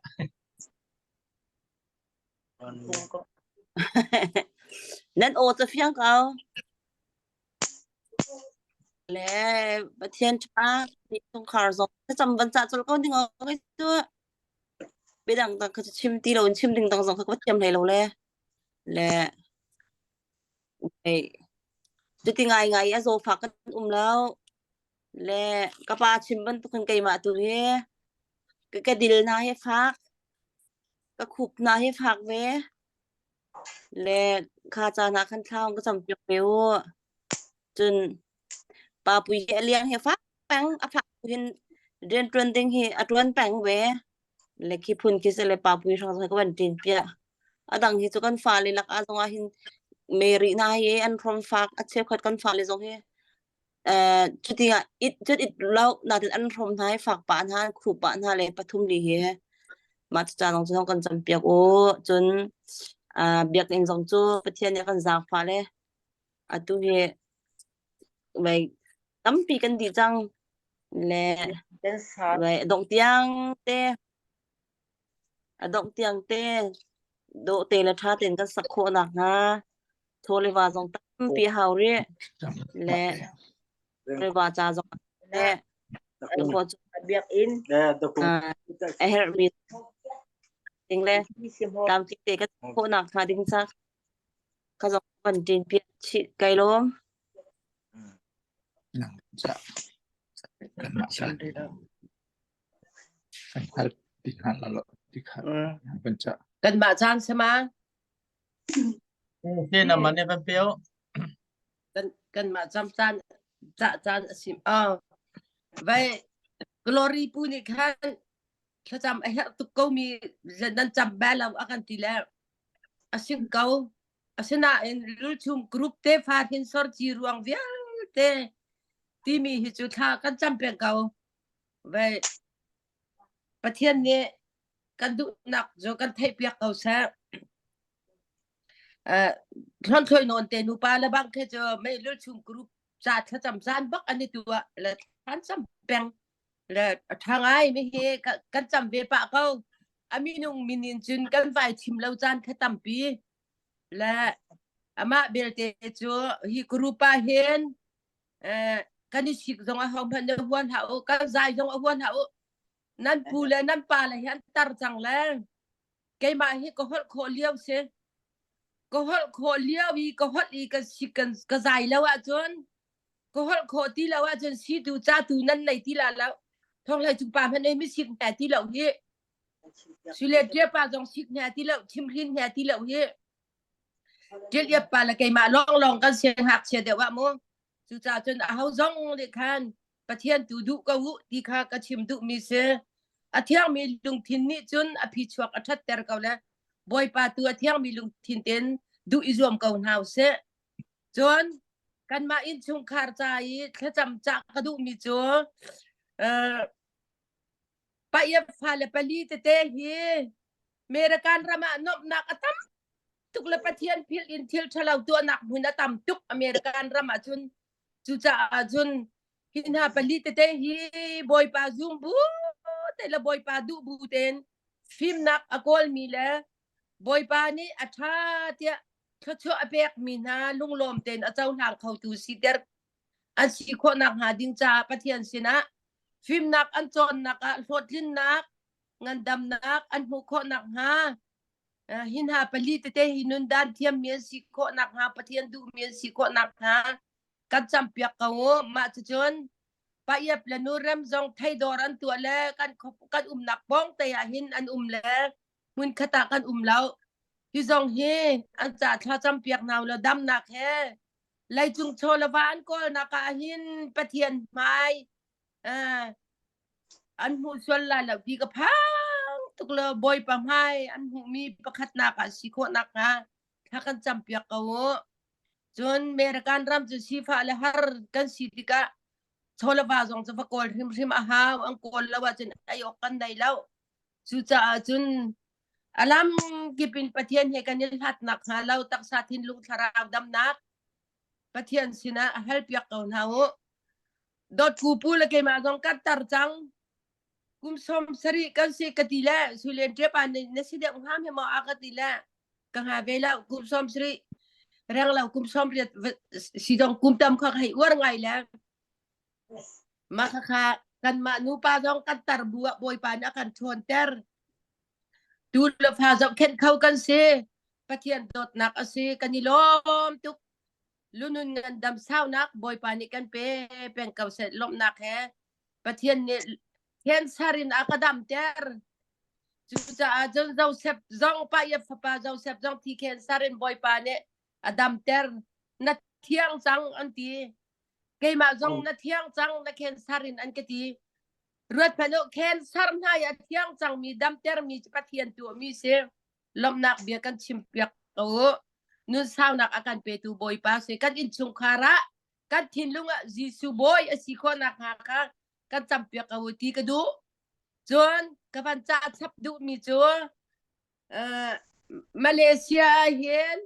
Nan aw ca fiang ko. Le Pathian tha chungkhar zong cam van ca chol ko ding o tu Biadang dang kha cu chim ti loin chim ding dang zong kha ka va thiam hlei lo le. Le ei cuti ngaingai i a zawfak kan um lo. Le ka pa chim bantukin keimah tu hi ka ka dil hna hi fak, ka khup hna hi fak ve. Le kha caan ah khan thla ka campiak ve u. Cun Papui hi a liang hi a fak peng a fak hin rianṭuan ding hi a ṭuan peng ve. Le khi phun khi si le Papui hrang zong hi ka van ṭin piah. A dang hi cu kan fale lak ah zong ah hin Mary hna hi an hrom fak a cheukhat kan fale zong hi eh cuti ah it cut it lo natin an hrom hna hi fak pah hna an khuh pah hna le pathum li hi mah cu ca zong cu kan campiak u cun ah biakinn zong cu Pathian nih a kan zaangfah le atu hi mei tampi kan dih cang le kan sa mei dongh tiang te a dongh tiang te dawh te le ṭha tein kan sak khawh nakhnga thaw le va zong tampi a hau rih le le va ca zong le khua cu biakinn a herhmi ding le tlamtling te kan khawh nakhnga ding ca Ka zong van ṭin piak chih kai lawm. Nang ca kanmah ca kan hngal ti hngal la lo ti kha kan ca. Kanmah caan sama. Te na man ne van peo. Kan kanmah cam caan ca caan a sim. Ah. Vai glory pu nih khan thlacam a herh tuk ko mi nan cam bal lo a kan ti le A si ko. Asinain lulchum group tefa hrinsor ci ruang vialte timi hi cu thla kan cam peng ko. Vai Pathian nih kan duhnak cu kan theihpiak ko seh. Uh, hlon thloi nawn te nupa le bang khi cu mei lulchum group. Ca thlacam caan bak an i tuah le thlan cam peng le a ṭha ngai mi hi kan cam ve pah ko. A minung min in cun kan vai chim lo caan kha tampi. Le amah belte cu hi group ah hin eh, kan i sik zong a ho hmanh na huan hlah u, kan zai zong a huan hlah u. Nan pu le nan pa le hi an tar cang le keimah hi ka holh khawh lio si. Ka holh khawh lio i ka holh i ka si kan ka zai lo ahcun ka holh khawh ti lo ahcun situ catu nan nei ti la lo. Thawnghlei cung pa hmanh ei mi sik hna ti lo hi. Sule ṭia pa zong sik hna ti lo, chimhrin hna ti lo hi. Ṭial pa le keimah lawnglawng kan siangngakchia deuh ah mu. Cucaah cun aho zong nih khan Pathian tu duh ko u ti kha ka chim duhmi si. A thiangmi lungthin nih cun a phichuak a ṭhatter ko le Bawipa tu a thiangmi lungthin tein duh i zuam ko hna usih. Cun kanmah innchungkhar ca i thlacam cah ka duhmi cu uh, Paiap fale pali tete hi American ram ah nuamhnak a tam tuk le Pathian philh in thil ṭhalo tuahnak hmun a tam tuk American ram ah cun cucaah cun hi hna pali tete hi Bawipa zum bu te le Bawipa duh bu tein fimnak a kawlmi le Bawipa nih a ṭha tiah thluachuah a pekmi hna lunglawm tein a cohlang khotu siter an si khawh nakhnga ding caah Pathian sinah fimnak an cawnnak ah hlawhtlinnak ngandamnak an hmuh khawh nakhnga hi hna pali tete hi nundan thiammi an si khawh nakhnga Pathian duhmi an si khawh nakhnga kan campiak ko u. Mah cucun Paiap le Nurem zong theidawr an tuah le kan kan umnak pawng te ah hin an um le hmunkhat ah kan um lo. Hi zong hi an ca thla campiak hna u law damnak he leicung chaw le va an kawlnak ah hin Pathian hmai an hmuh sual lai lo ti ka phang tuk lo Bawipa hmai an hmuhmi pakhatnak ah si khawh nakhnga thla kan campiak ko u. Cun American ram cu sifah le har kan si tikah chaw le va zong cu va kawl hrimhrim a hau an kawl lo ahcun ei awk kan nei lo. Cucaah cun a lam kip in Pathian he kan i hlat nakhnga lo taksa thinlung thlarau damnak Pathian sinah a halpiak ko hna u. Dawtku pu le keimah zong kan tar cang. Kum 70 kan si ka ti le Sulian ṭepa na si deuh hnga hme maw a ka ti le ka hnga ve lo kum 70 reng lo kum 80 si zong kum tam kha ka hei uar ngai le Mah khakha kanmah nupa zong kan tar bu ah Bawipa nih a kan ṭhawnter. Tu le fa zohkhenh kho kan si. Pathian dawtnak a si. Kan i lawm tuk. Lunun ngandam saunak Bawipa nih kan pe peng ko seh lawmhnak he. Pathian nih cancer in a ka damter. Cucaah cun Joseph zong pa i fapa Joseph zong thi cancer in Bawipa nih a damter. Na thiang cang an ti. Keimah zong na thiang cang na cancer in an ka ti. Ruat hmanh u, cancer hna i a thiang cangmi damtermi cu Pathian tuahmi si. Lawmhnak bia kan chimpiak ko u. Nun saunak a kan petu Bawipa si. Kan innchungkhar ah kan thinlung ah Jesuh Bawi a si khawh nakhnga kha kan campiak ko u ti ka duh. Cun ka van ca chap duhmi cu uh, Malaysia ah hin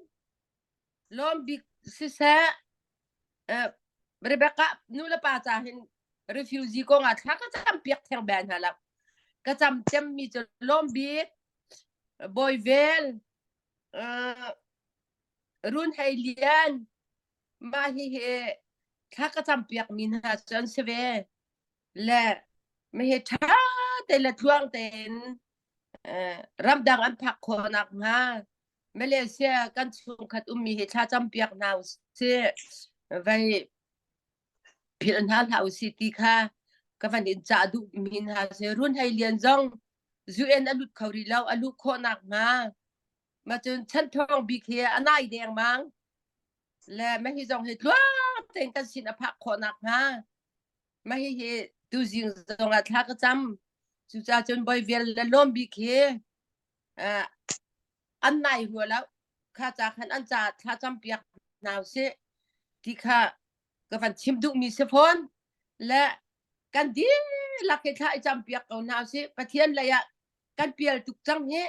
lawm bik siseh uh, Rebecca nu le pa ca hin refugee kong ah thla ka cam piak theng bel hna lo ka cam cem mi cu lawm bik Bawi Vel uh, Run Hei Lian mah hi hi thla ka cam piak mi hna cu an si ve le mi hi ṭha te le tluang tein uh, ramdang an phak khawh nak hnga Malaysia kan chungkhat ummi hi thla campiak hna usih. Vei philh hna hlah usih ti kha ka van in cah duhmi hna si. Run Hei Lian zong UN a lut kho rih lo, a luh khawh nakhnga. Ma cun chan thawng bik hi a nai dengmang. Le ma hi zong hi tluang tein kan sin a phak khawh nakhnga. Ma hi hi tuzing zong ah thla ka cam. Cucaah cun Bawi Vel le Lawm Bik hi uh, an nai rua lo kha ca khan an ca thla cam piak hna usih ti kha ka van chim duhmi si fawn le kan dihlak hi thla i cam piak ko hna usih Pathian lei ah kan pial tuk cang hi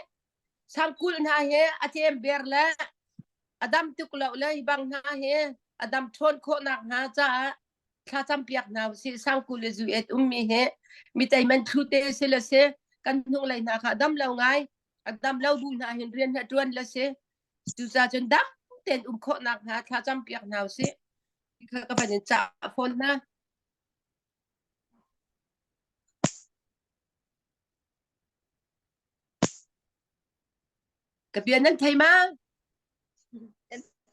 sangkul hna he a tlem ber le a dam tuk lo le hi bang hna hi. A dam ṭhawn khawhnak hnga caah thlacam piak hna usih. Sangku le zu et ummi hi mi teiman thlu te si le si kan hnunglei hna kha dam lo ngai a dam lo bu hna hin rian ha ṭuan le si cucaah cun dam tein um khawhnak hnga thlacam piak hna usih. Kha ka van in cah fawn hna. Ka bia nan thei ma?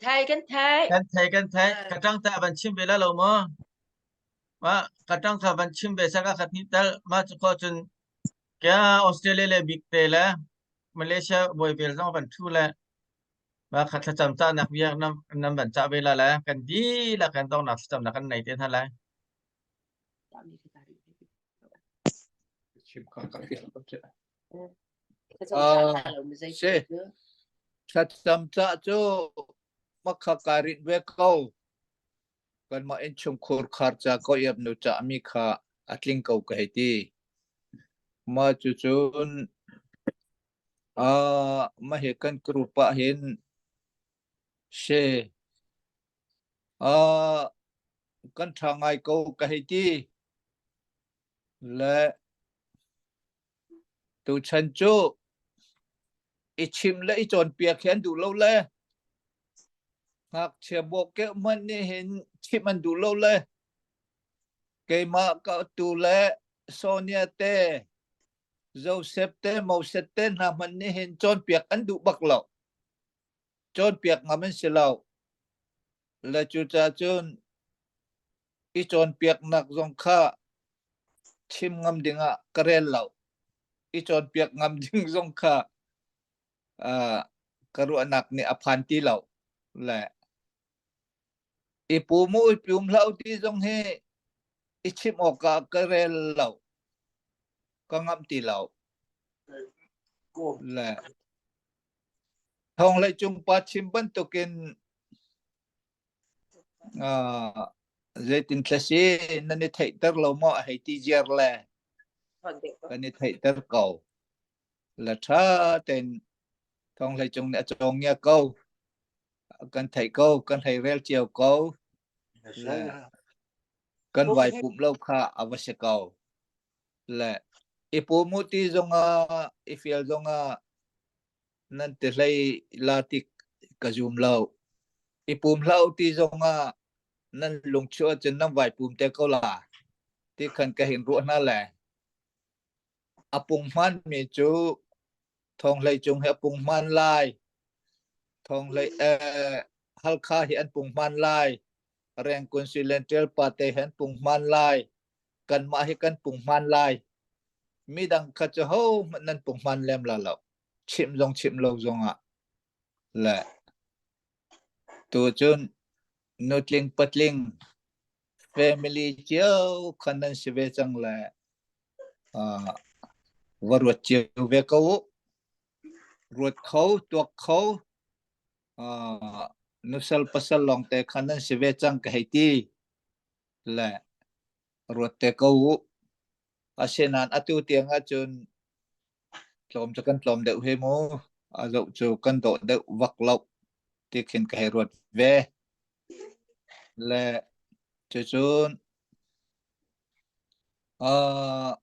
Thai kan thai. Kan thei kan thei. Ka tang ta van chim ve la lo maw? Ma ka tang kha van chim ve saka khat ni tal ma chu ko chun kya Australia le big te le Malaysia boy vel zong van thu le ma khat thlacam ca nak biak nam nam van ca ve la le kan di la kan tong nak thlacam nak kan nei te hna lai. Chim kha ka Si. Thlacam cah cu makha kai rinh ve ko. Kanmah innchungkhur khar ca ko iap nu cah mi kha a tling ko ka hei ti. Mah cucun uh, mah hi kan group ah hin she uh, kan ṭha ngai ko ka hei ti. Le Tuchan cu i chim le i cawnpiak hi an duh lo le ngakchia bawkeh hmanh nih hin chimh an duh lo le keimah ka tu le Sonia te Joseph te Moses te hna hmanh nih hin cawnpiak an duh bak lo. Cawnpiak ngam an si lo. Le cucaah cun i cawnpiaknak zong kha chim ngam dingah ka rel lo. I cawnpiak ngam ding zong kha uh, ka ruahnak nih a phan ti lo. Le i pum u i pum hlah u ti zong hi i chim awk ah ka rel lo. Ka ngamh ti lo. Le thong lei cung pa chim bantukin Uh, zeitin thla si nan i theihter lo maw a hei ti ziar le kan i theihter ko la tha ten thong hlei cung nih a cawng ngia ko kan theih ko kan hlei rel cio ko le kan vai pum lo kha a va si ko le i pum u ti zongah i fial zongah nan ti hlei la ti ka zum lo. I pum hlah u ti zongah nan lungchuah ahcun nan vai pum te ko la ti khan ka hin ruah hna le a punghman mi cu thonghlei cung hi a punghman lai thonghlei eh, Halkha hi an punghman lai Rengkun Silen Ṭial pa te hi an punghman lai kanmah hi kan punghman lai midang kha cu ho hmanh nan punghman lem la lo chimh zong chimh lo zongah le tu cun nutling patling family cio khan nan si ve cang le uh, va ruat cio ve ko u ruat kho tuak kho uh, nusal pasal lawng te khan nan si ve cang ka hei ti le ruat te ko u. Asinain atu tiang ahcun tlawm cu kan tlawm deuh he mu. A zoh cu kan dawh deuh vak lo ti khin ka hei ruat ve. Le cucun uh,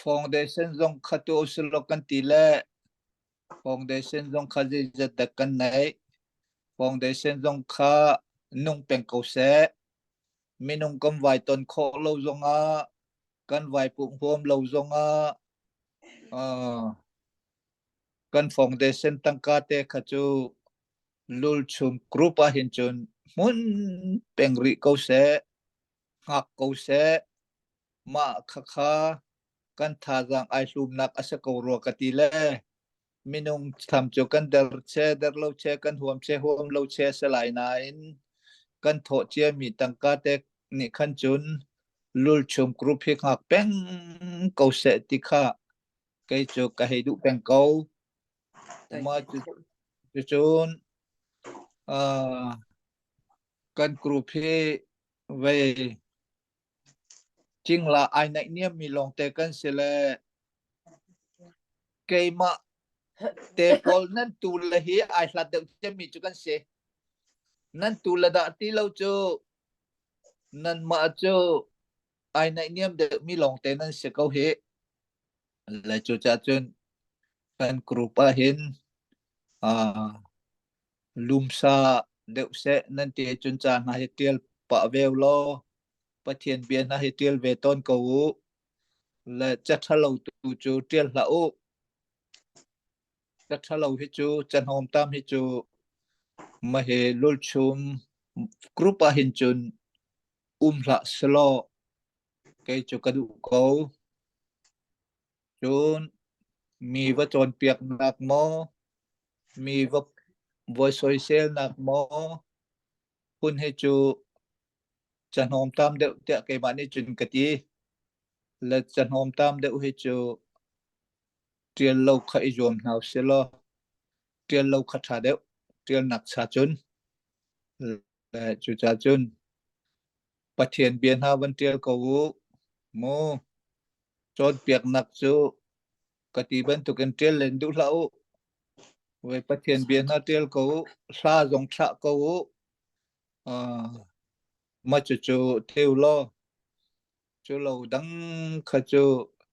foundation zong kha tu usilo kan ti le Foundation zong kha zeizat dah kan neih. Foundation zong kha nung peng ko seh. Minung kan vai ton khawh lo zongah, kan vai pumh huam lo zongah, uh, kan foundation tangka te kha cu lulchum group ah hin cun hmun peng rih ko seh, hngak ko seh. Mah khakha kan thazaang ai hlumnak a si ko rua ka ti le minung tham cu kan der che der lo che kan huam che huam lo che a si lai nain kan thawh ciami tangka te nih khan cun lulchum group hi hngak peng ko seh ti kha kei cu ka hei duh peng ko. Mah cu cun uh, kan group hi vei Cingla ai naihniammi lawngte kan si le keimah te pawl nan tu le hi ai hlat deuh cemmi cu kan si. Nan tu le dah ti lo cu nanmah cu ai naihniam deuhmi lawngte nan si ko hih. Le cucaah cun kan group ah hin uh, lumsa deuh seh nan ti cun ca hna hi tial pah ve law Pathian bia hna hi tial ve tawn ko u. Le ca ṭhalo tu cu ṭial hlah u. Ca ṭhalo hi cu ca hnawmtam hi cu mahi lulchum group ah hin cun um hlah selaw kei cu ka duh ko. Cun mi va cawnpiaknak maw, mi va voi soiselnak maw, phun hi cu ca hnawmtam deuh tiah keimah nih cun ka ti. Le ca hnawmtam deuh hi cu ṭial lo kha i zuam hna usih law ṭial lo kha ṭha deuh. Ṭialnak cha cun. Le cucaah cun Pathian bia hna van ṭial ko u. Mu cawnpiaknak cu ka ti bantukin ṭial len duh hlah u. Voi Pathian bia hna ṭial ko u. Hla zong thlah ko u. Uh, mah cucu theu law cu lo dang kha cu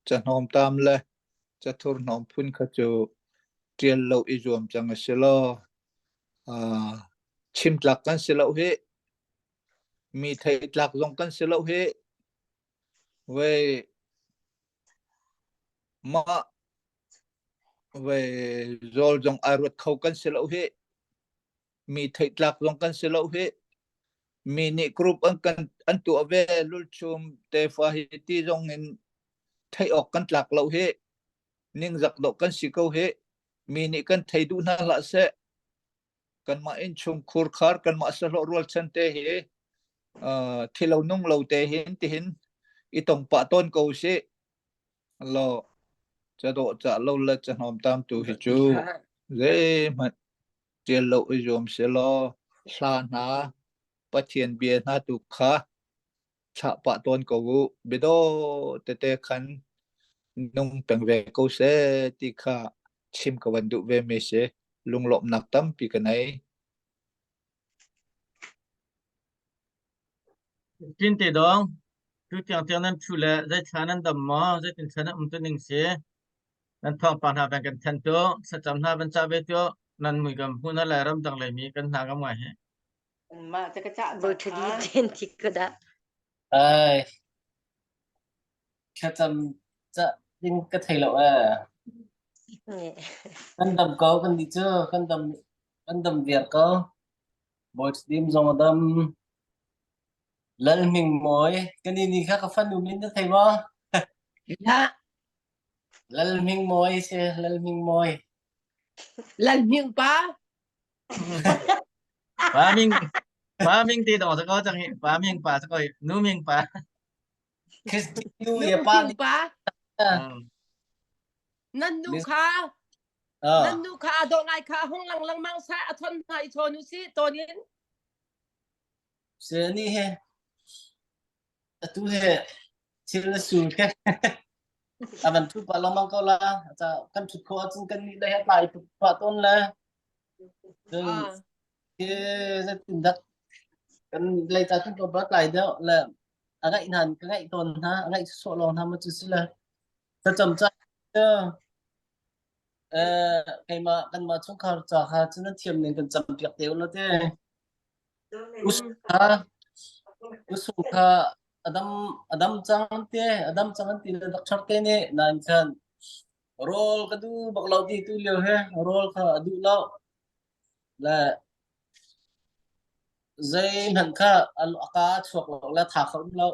cahnawmtam le cathurhnawm phun kha cu ṭial lo i zuam cang a si law uh, chim tlak kan si lo hih. Mi theih tlak zong kan si lo hih. Voi mah voi zawl zong ai ruat kho kan si lo hih. Mi theih tlak zong kan si lo hih. Mi nih group an kan an tuah ve lulchum tefa hi ti zong in theih awk kan tlak lo hih. Ningzak dawh kan si ko hih. Mi nih kan thei duh hna hlah seh. Kanmah innchungkhur khar kanmah sahlawh rualchan te hi uh, thilo nung lo te hin tihin i tong pah tawn ko sih. Lo ca dawh ca lo le ca hnawm tam tu hi cu zeihmanh ṭial lo i zuam selaw hla hna Pathian bia hna tu kha thlah pah tawn ko u. Biadaw tete khan nung peng ve ko seh ti kha chim ka van duh ve mi si. Lunglawmhnak tampi ka nei. Tin te dong, tu tiang tiang nan thu le zeithla nan dam maw, zeitin thla nan um tu ning si, nan thawngpang hna van kan then tu, thlacam hna van ca ve tu, nan mui kam hmu na le ramdang lei mi kan hna ngam ngai hi. Mah te ka cah Bo thadi ten thi ko dah. Ai, thlacam ca ding ka thei lo ee. Kan dam ko kan nih cu kan dam kan dam viar ko. Bawi Dim zong a dam. Lal Hming Mawi kan ni kha ka fanu min na thei maw? La Lal Hming Mawi si Lal Hming Mawi. Lal Hming pa. Pa Ming Pa Ming ti dong sa ko chang hi Pa Ming pa sa ko Nu Ming pa. Christy nu ya pa Ming pa. Nan nu kha nan nu kha a dawh ngai kha hung lang lengmang sa a thon hna i chawn u si tawn in. Se ni he atu he thil na sul ke a van thu pa lengmang ko la ca kan thut kho ahcun kan nih le he tlai tuk pa tawn le cun ke zeitin dak kan lei ca tun ba tlai deuh le a ngaih hna ka ngaih tawn hna a ngaih sawh lawng hna ma cu si le thlacam ca eh keimah kanmah chungkhar ca kha cu nan thiam ning kan cam piak te u te Usung kha usung kha adam adam cang te adam cang an ti le doctor te nih nain khan rawl ka du bak lo ti tu lio he rawl kha a duh lo le zei hmanh kha a ka chuak lo le tha kha um lo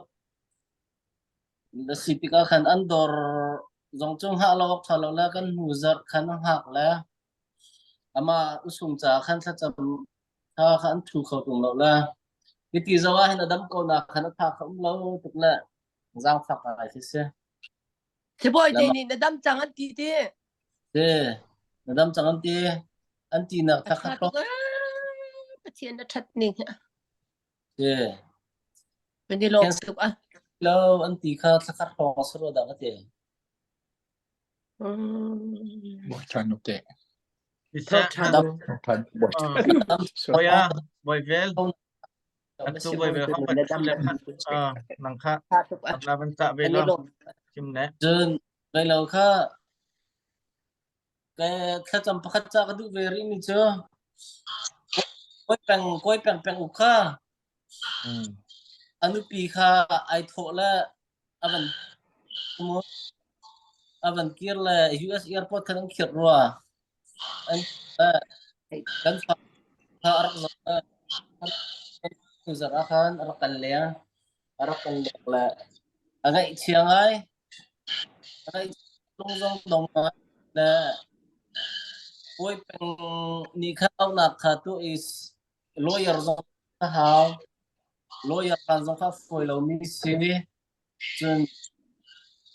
Na si tikah khan an dawr zong cu hngah lo awk ṭha lo le kan hnu zarh khan a hngak le amah usung caah khan thlacam kha kha an ṭhu kho ṭung lo le hiti zoh ah hin a dam ko nak khan a tha kha um lo tuk le zaangfak ngai khi si. Sibawi te nih na dam cang an ti ti. Si, na dam cang an ti. An ti nak A ṭha tuk Pathian na ṭhat ning. Si. Kan i lawm tuk a. Lo an ti kha thlakhat hrawng a si rua dah ka ti. Bawi nu te. Siseh, Than Bawi ah, bawi vel. Atu bawi vel hong kan thi le khat nang kha na van cah ve lo. Chim ne. Cun vai lo kha ke thlacam pakhat ca ka duh ve rih mi cu koi peng koi peng peng uk kha a nupi kha ai thawh le a van a van kir le US airport khan an khirh rua. An kan fa kha a rak zoh le zarh ah khan a rak kan leng. A rak kan leng le a ngaihchia ngai. A ngaih lung zong dong ngai le Kawi peng nih khan auhnak kha tuah i lawyer zong a hau. Lawyer kan zong kha fawi lomi si. Cun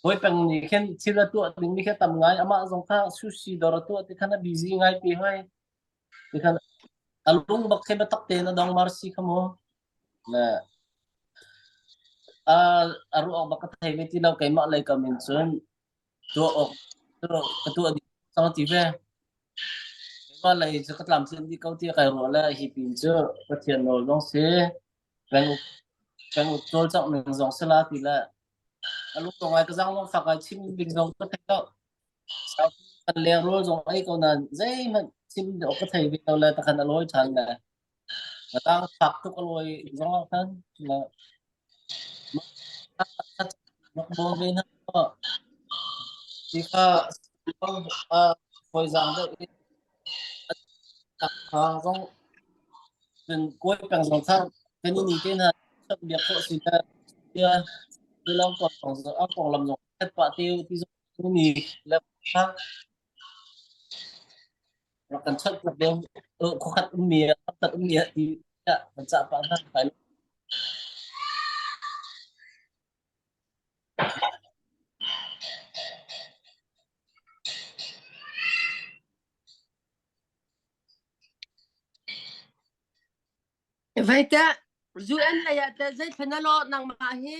Kawi peng nih khin thil a tuah dingmi kha tam ngai. Amah zong kha sushi dawr a tuah ti khan a busy ngai ti hoi. Ti khan a lung bak khi biatak tein a dong mar si kha mu. Le a a ruah awk bak ka thei ve ti lo keimah lei kam in cun tuah awk ka tuah dih cang ti ve. Keimah lei cu ka tlamtlinh dih ko ti kai ruah le hi pin cu Pathian nawl zong si peng peng uk cawlcangh ning zong si la ti le a lung ngai ka zang zong fak ai chim ding zong ka thei lo. Kan leng rawl zong ei ko nain zeihmanh chim awk ka thei ve lo le takhan a lawi ṭhan le ka tang fak tuk a lawi zong ah khan le rak bawm ve hna ti kha fawizaang deuh in kha zong cun kawi peng zong kha kan i ni te hna biak khawh si le tia ti kong zong a konglam zong khat pah te ti zong ni le kha rak kan chawnh piak deuh khuakhat ummi khat ummi ti kan cah pah hna kai Vai teh UN lei ah teh zeithla na lawh nangmah hi?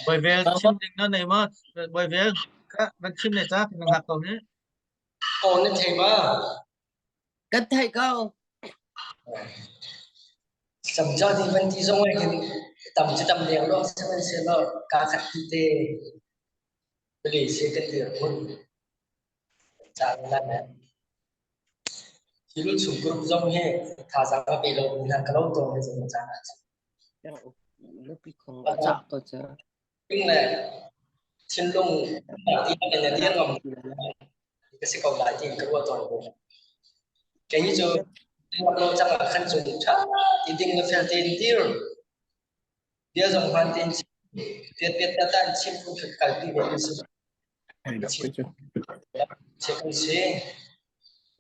Bawi vel chim ding na nei maw? Bawi vel ka van chim ne ca kan hngak ko hi. Aw na thei ma? Kan theih ko. Samca ti van ti zong ah hin tam cu tam leng lo sihmanhsehlaw kaa khat ti te Malaysia kan dirhmun caan lan eh. Hi chung group zong hi thazaang a pe lomi hna ka lo tawn hi zong caan ah cun. Nupi khong a cah ko cu. Ing le thinlung ti in a dir ngam ka si ko lai tiin ka ruah tawn ko. Kei hi cu lo cang ah khan cun ṭha ti ding le fel tein dir bia zong hmaan tein chim piat piat ta in chim phun kha kalpi ve kan si. Che kan si.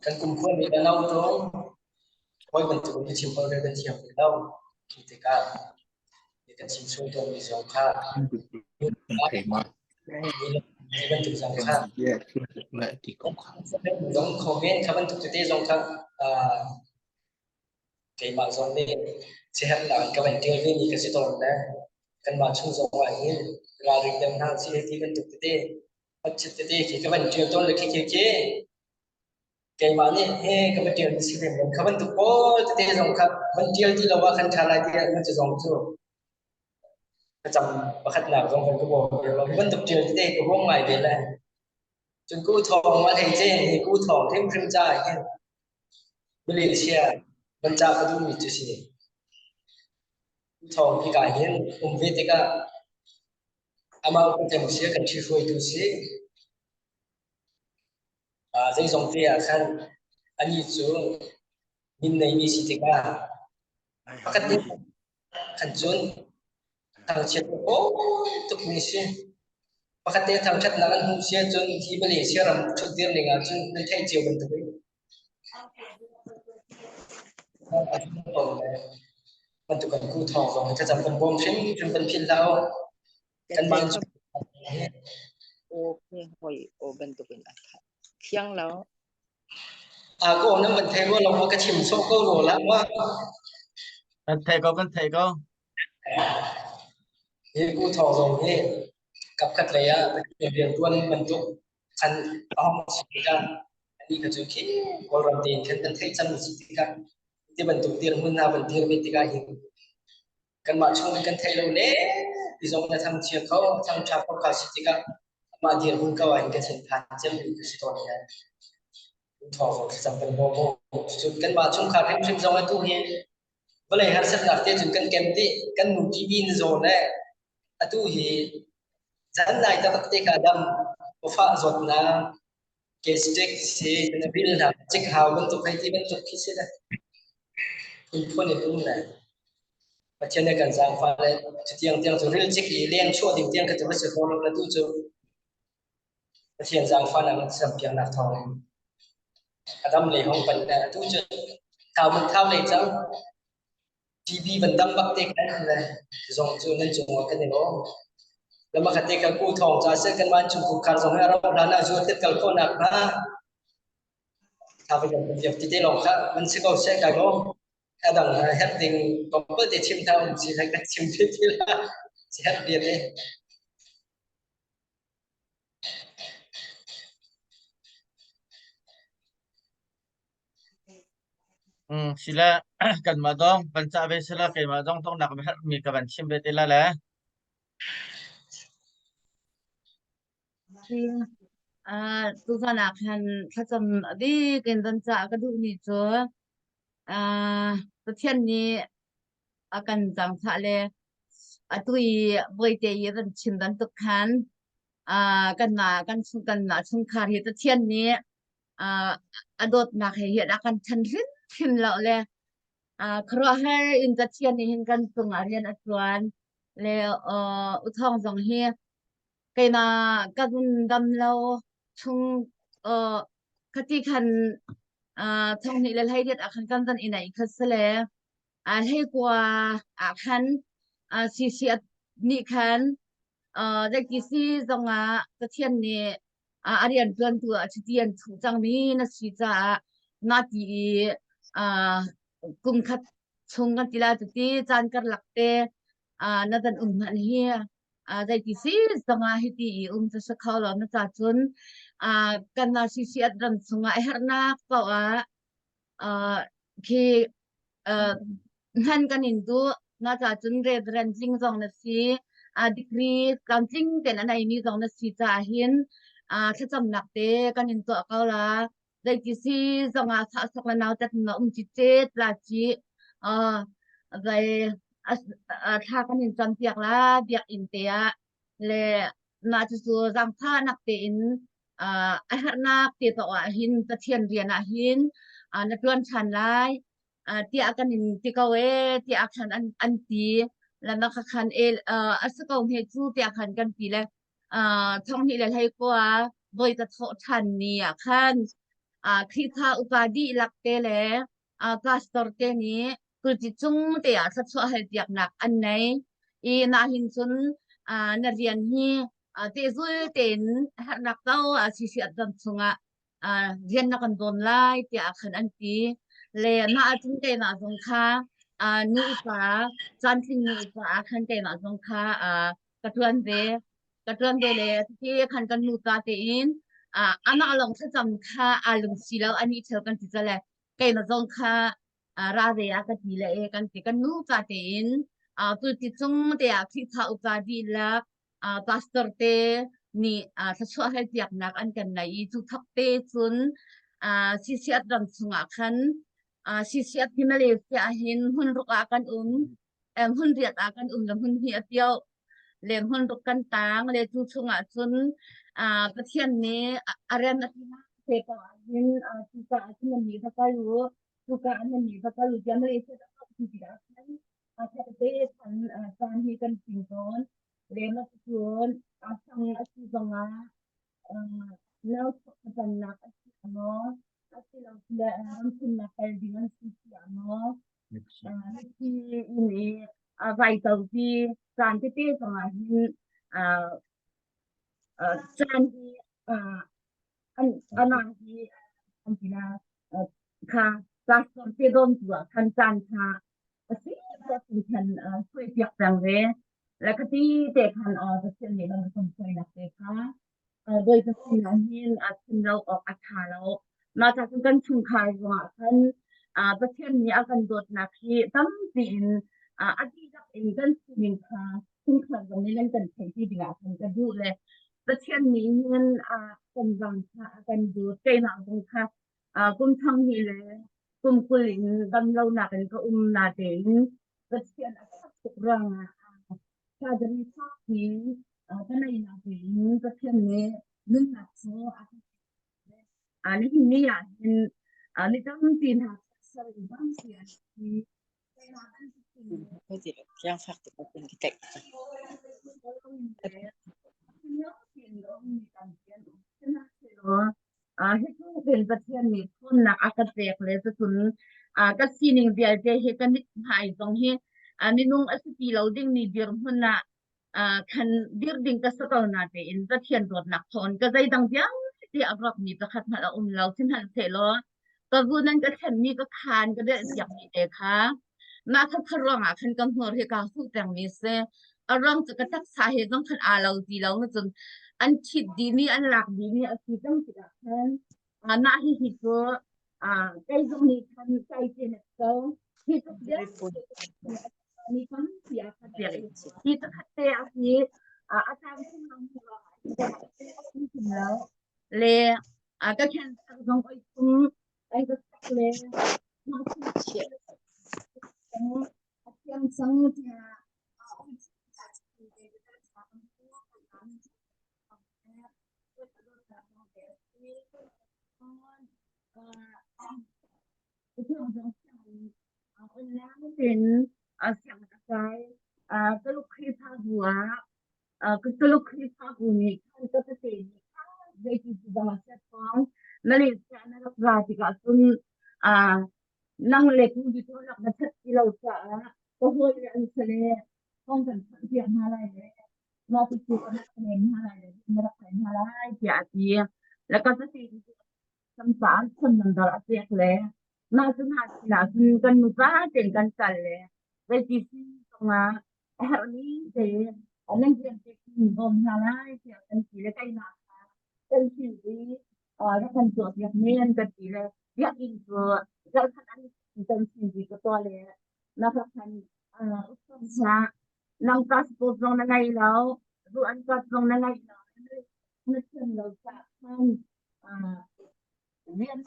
Kan kumkhua mi le no tung hawi bantuk in chim ko kan thiam ve lo. Khi tikah kan chim sual tawn mi zong kha ti bantuk zong kha zong comment kha bantuk tete zong kha keimah zong nih siaherhnak ka van ṭial ve mi ka si tawn le kanmah chung zong ah hin ralring deuh hna si ti bantuk tete hotchit tete khi ka van ṭial tawn le khi khi khi keimah nih he ka va ṭial mi si lem lo kha bantuk pawl tete zong kha van ṭial ti lo ah khan ṭha lai tiah na cu zong cu thlacam pakhatnak zong kan ka bawm ve lo hi bantuk ṭial tete ka huam ngai ve le cun ku thawng ma thei ce hi ku thawng hrimhrim ca hin Malaysia van ca ka duhmi cu si. Thawng hi ka hin um ve tikah amah upatem si kan ṭhihruaitu si. Zeizong te ah khan anih cu min neimi si tikah pakhat nih khan cun thangchiat awk tukmi si. Pakhat te thangṭhatnak an hmuh si ahcun hi Malaysia ram ṭhutdir ning ahcun nan theih cio bantukin bantuk kan ku thawng zong hi thlacam kan bawm hrimhrim kan philh hlah u. Kanmah cu Aw hoi aw bantukin a thiang lo. A ko nan van thei rua lo maw ka chim sawh ko rua la ma. Kan thei ko kan thei ko. Hi ku thawng zong hi. Kapkhat lei ah Pathian riantuan bantuk chan a hong si tikah anih kha cu khi Kawlram tein khan kan theih cang si tikah ti bantuk dirhmun hna van dir ve tikah hin kanmah chung in kan theih lo le ti zong na thangchia kho thangṭha kho kha si tikah amah dirhmun ko ah hin ka thinphan cemmi ka si tawn hian thawng zong thlacam kan bawm mu cun kanmah chungkhar hrimhrim zong atu hi vawlei harsatnak te cun kan kem dih kan nu TV na zaw le atu hi zan nai taktak te kha dam pawfah zawtnak gastric si na bil hna cik hau bantuk hei ti bantuk khi si le phunphun in um le Pathian nih kan zaangfah le cutiang tiang cu ril cik i leng chuah ding tiang ka cu va si fawn lo le tu cu Pathian zaangfahnak in campiaknak thawng in a dam lei hong pan le atu cu thau man thau lei cang TB van dam bak te khan le zong cu nan cungah kan i lawm. Lama khat te kha ku thawng ca seh kan man chung khar zong hi a ram hlan ah zuat kal khawhnak hnga tha va kan piak ti te lawng kha man si ko seh kai lawm. A dang herh ding tlawmpal te chim tha um si lai kan chim te ti la si herh bia te. Mm, sila kanmah dong kan cah ve sila keimah zong tongnak herhmi ka van chim ve te la le. Uh, tuzan ah khan thlacam a bik in van cah ka duhmi cu uh, Pathian nih a kan zaangfah le atu i voite i van chim bantuk khan uh, kanmah kan chung kanmah chungkhar hi Pathian nih uh, a dawtnak he hian a kan ṭhen hrimhrim lo le uh, khuaruahhar in Pathian nih hin kan cungah rian a ṭuan le uh, u thawng zong hi keimah ka vun dam lo chung uh, khati khan uh, thong hnih le hlei riat ah khan kan van i naih kha si le uh, hlei kua ah khan uh, CC nih khan uh, zeiti si zongah Pathian nih uh, a rian ṭuantu ah chiti an thuh cangmi na si caah na ti i uh, kum khat chung kan ti la ti caan karlak te uh, na van um hmanh hi uh, zeiti si zongah hiti i um cu si kho lo na ca cun uh, kan CCS ram chungah a herhnak paoh ah uh, khi uh, hman kan in duh na ca cun reverend tling zong na si uh, degree tlamtling ten a neimi zong na si caah hin uh, thlacamnak te kan in tuah ko la zeiti si zongah sahsak le nautat na um cicet la ci uh, vai thla kan in campiak la biakinn te ah le mah cucu zaangfahnak tein uh, a herhnak te paoh ah hin Pathian rian ah hin uh, na ṭuan ṭhan lai uh, tiah kan in ti ko e tiah khan an an ti le mah kha khan e uh, a si ko hme cu tiah khan kan ti le uh, thong hnih le hlei kua voi ka thawh ṭhan ni ah khan uh, Khrihfa upa dihlak te le uh, pastor te nih kulci cung te ah thluachuah hal piaknak an nei i na hin cun uh, na rian hi uh, tehzul tein herhnak ko a si si at ram chungah uh, rian na kan bawm lai tiah khan an ti le mah ahcun keimah zong kha uh, nu upa cantling nu upa ah khan keimah zong kha uh, ka ṭuan ve ka ṭuan ve le ti khan kan nu ta tein uh, amah lawng thlacam kha aa lungsi lo ani cheu kan ti cale keimah zong kha uh, ra ve ah ka ti le e kan ti kan nu ka tein uh, tulti cung te ah Khrihfa upa dihlak uh, pastor te nih uh, thluachuah hal piaknak an kan nei i cu thok te cun uh, CCF ram chungah khan uh, CCF hi Malaysia ah hin hmun ruk ah kan um hmun riat ah kan um le hmun hi a pio le hmun ruk kan tang le cu chungah cun uh, Pathian nih a rem a ti te ko ah hin uh, cuka ah cun nan nih va kal u cuka ah nan nih va kal u tiah Malaysia ah ti tikah khan a te chan caan hi kan ting tawn le ma cun a sang a si zongah nau cannak a si maw a si lo le ramthumnak kal ding an si si ah maw mithi in i a vai to ti caan tete zongah hin caan hi an amah hi an ti la kha pastor te dawm tu ah khan caan kha a si khan suai piak peng ve. Le khati te khan Pathian nih lam kan hruainak te kha Bawipa sinah hin a chim lo awk a ṭha lo. Mah ca cun kan chungkhar zongah khan Pathian nih a kan dawtnak hi tampi in a dihlak in kan sining kha chungkhar zong nih nan kan theih ti dingah khan ka duh le Pathian nih hin a kan zaangfah a kan dawt keimah zong kha kum thong hnih le kum 20 in dam lonak in ka um natein Pathian a ṭhat tuk ruangah surgery fakpi ka neihnak tein Pathian nih nunnak cu a ka pek. Nihin ni ah hin ni tampi hna ser in tampi an si. Hi tluk in Pathian nih ṭhawnnak a ka pek le cucun ka sining vialte hi ka mithmai zong hi minung a si ti lo dingmi dirhmun ah khan dir ding ka si ko natein Pathian dawtnak thawngin ka zeidang vialte a rawkmi pakhat hmanh a um lo. Sihmanhsehlaw ka vun an ka thlenmi ka khaan ka delhpiakmi te kha mah kha ruangah khan ka hmur hi kaa huh pengmi si. A ruang cu ka taksa he zong khan aa lo ti lo na cun an ṭhit dihmi an lak dihmi a si cang tikah khan mah hihi cu kei zong nih khan kai te na ko. Hi tluk vialte mi tampi a khat hi pakhat te a hi a tlamtling lo mi ruangah lo le ka cancer zong oi thum ai ka sak le a thiam cang tiah Tein sianginn a kai. Tuluk Khrihfabu ah Tuluk Khrihfabu nih khan ka tete nih zeiti zong a set fawn. Malaysia na rak ra tikah cun nang le tu hi cu rak na that ti lo caah ka hawi an si le thawng kan thanh piak hna lai le mah cucu kan rak len hna lai le na rak kai hna lai tiah a ti. Le ka tete cu kan caah phone number a pek le mah cu hna sinah cun kan nupa tein kan kal le zeiti si zongah a herhmi te nan rian te kan bawm hna lai tiah kan ti le keimah kha kan chimh i rak kan tuahpiak men kan ti le biakinn cu zarhkhat an kan chim ti ka tuah le na rak kan uktom hlah nang passport zong na ngei lo ruh an kat zong na ngei lo na thiam lo caah khan rian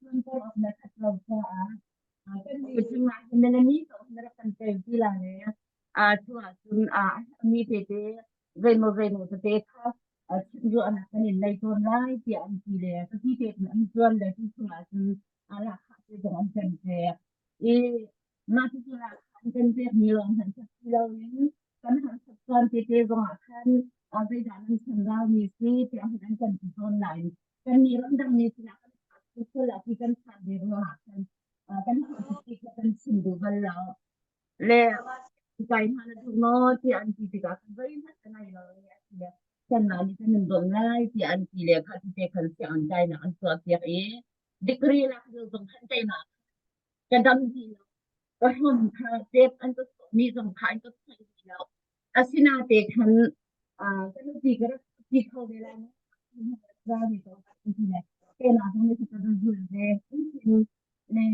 tuan awk na that lo caah kan mi cungah hin na ni ko na rak kan pek ti la le cu ahcun mi tete zeimaw zeimaw tete kha chimruahnak kan in nei tawn lai tiah an ti le ka ti te an tuan le cu chungah cun lahkhah te zong an kan pek i mah cucu lahkhah an kan pekmi lawng hmanh si loin kan harsat caan tete zongah khan zeidah nan chanraumi si tiah an kan ti tawn nain kannih ramdangmi sinah kan sual ah ti kan phan ve ruangah khan kan ti kha kan chim duh bal lo le kai hna na duh maw tiah an ti tikah khan zeihmanh ka ngei lo a ti le kanmah nih kan in bawmh lai tiah an ti le kha ti khan sianginn kainak an tuah piak i degree lak lio zong khan keimah ka dam dih lo ka hlum kha tep an ka mi zong kha an ka theih dih lo asinate khan ka nupi ka rak ti kho ve lai ma mi ko ti le keimah zong nih ka zul ve le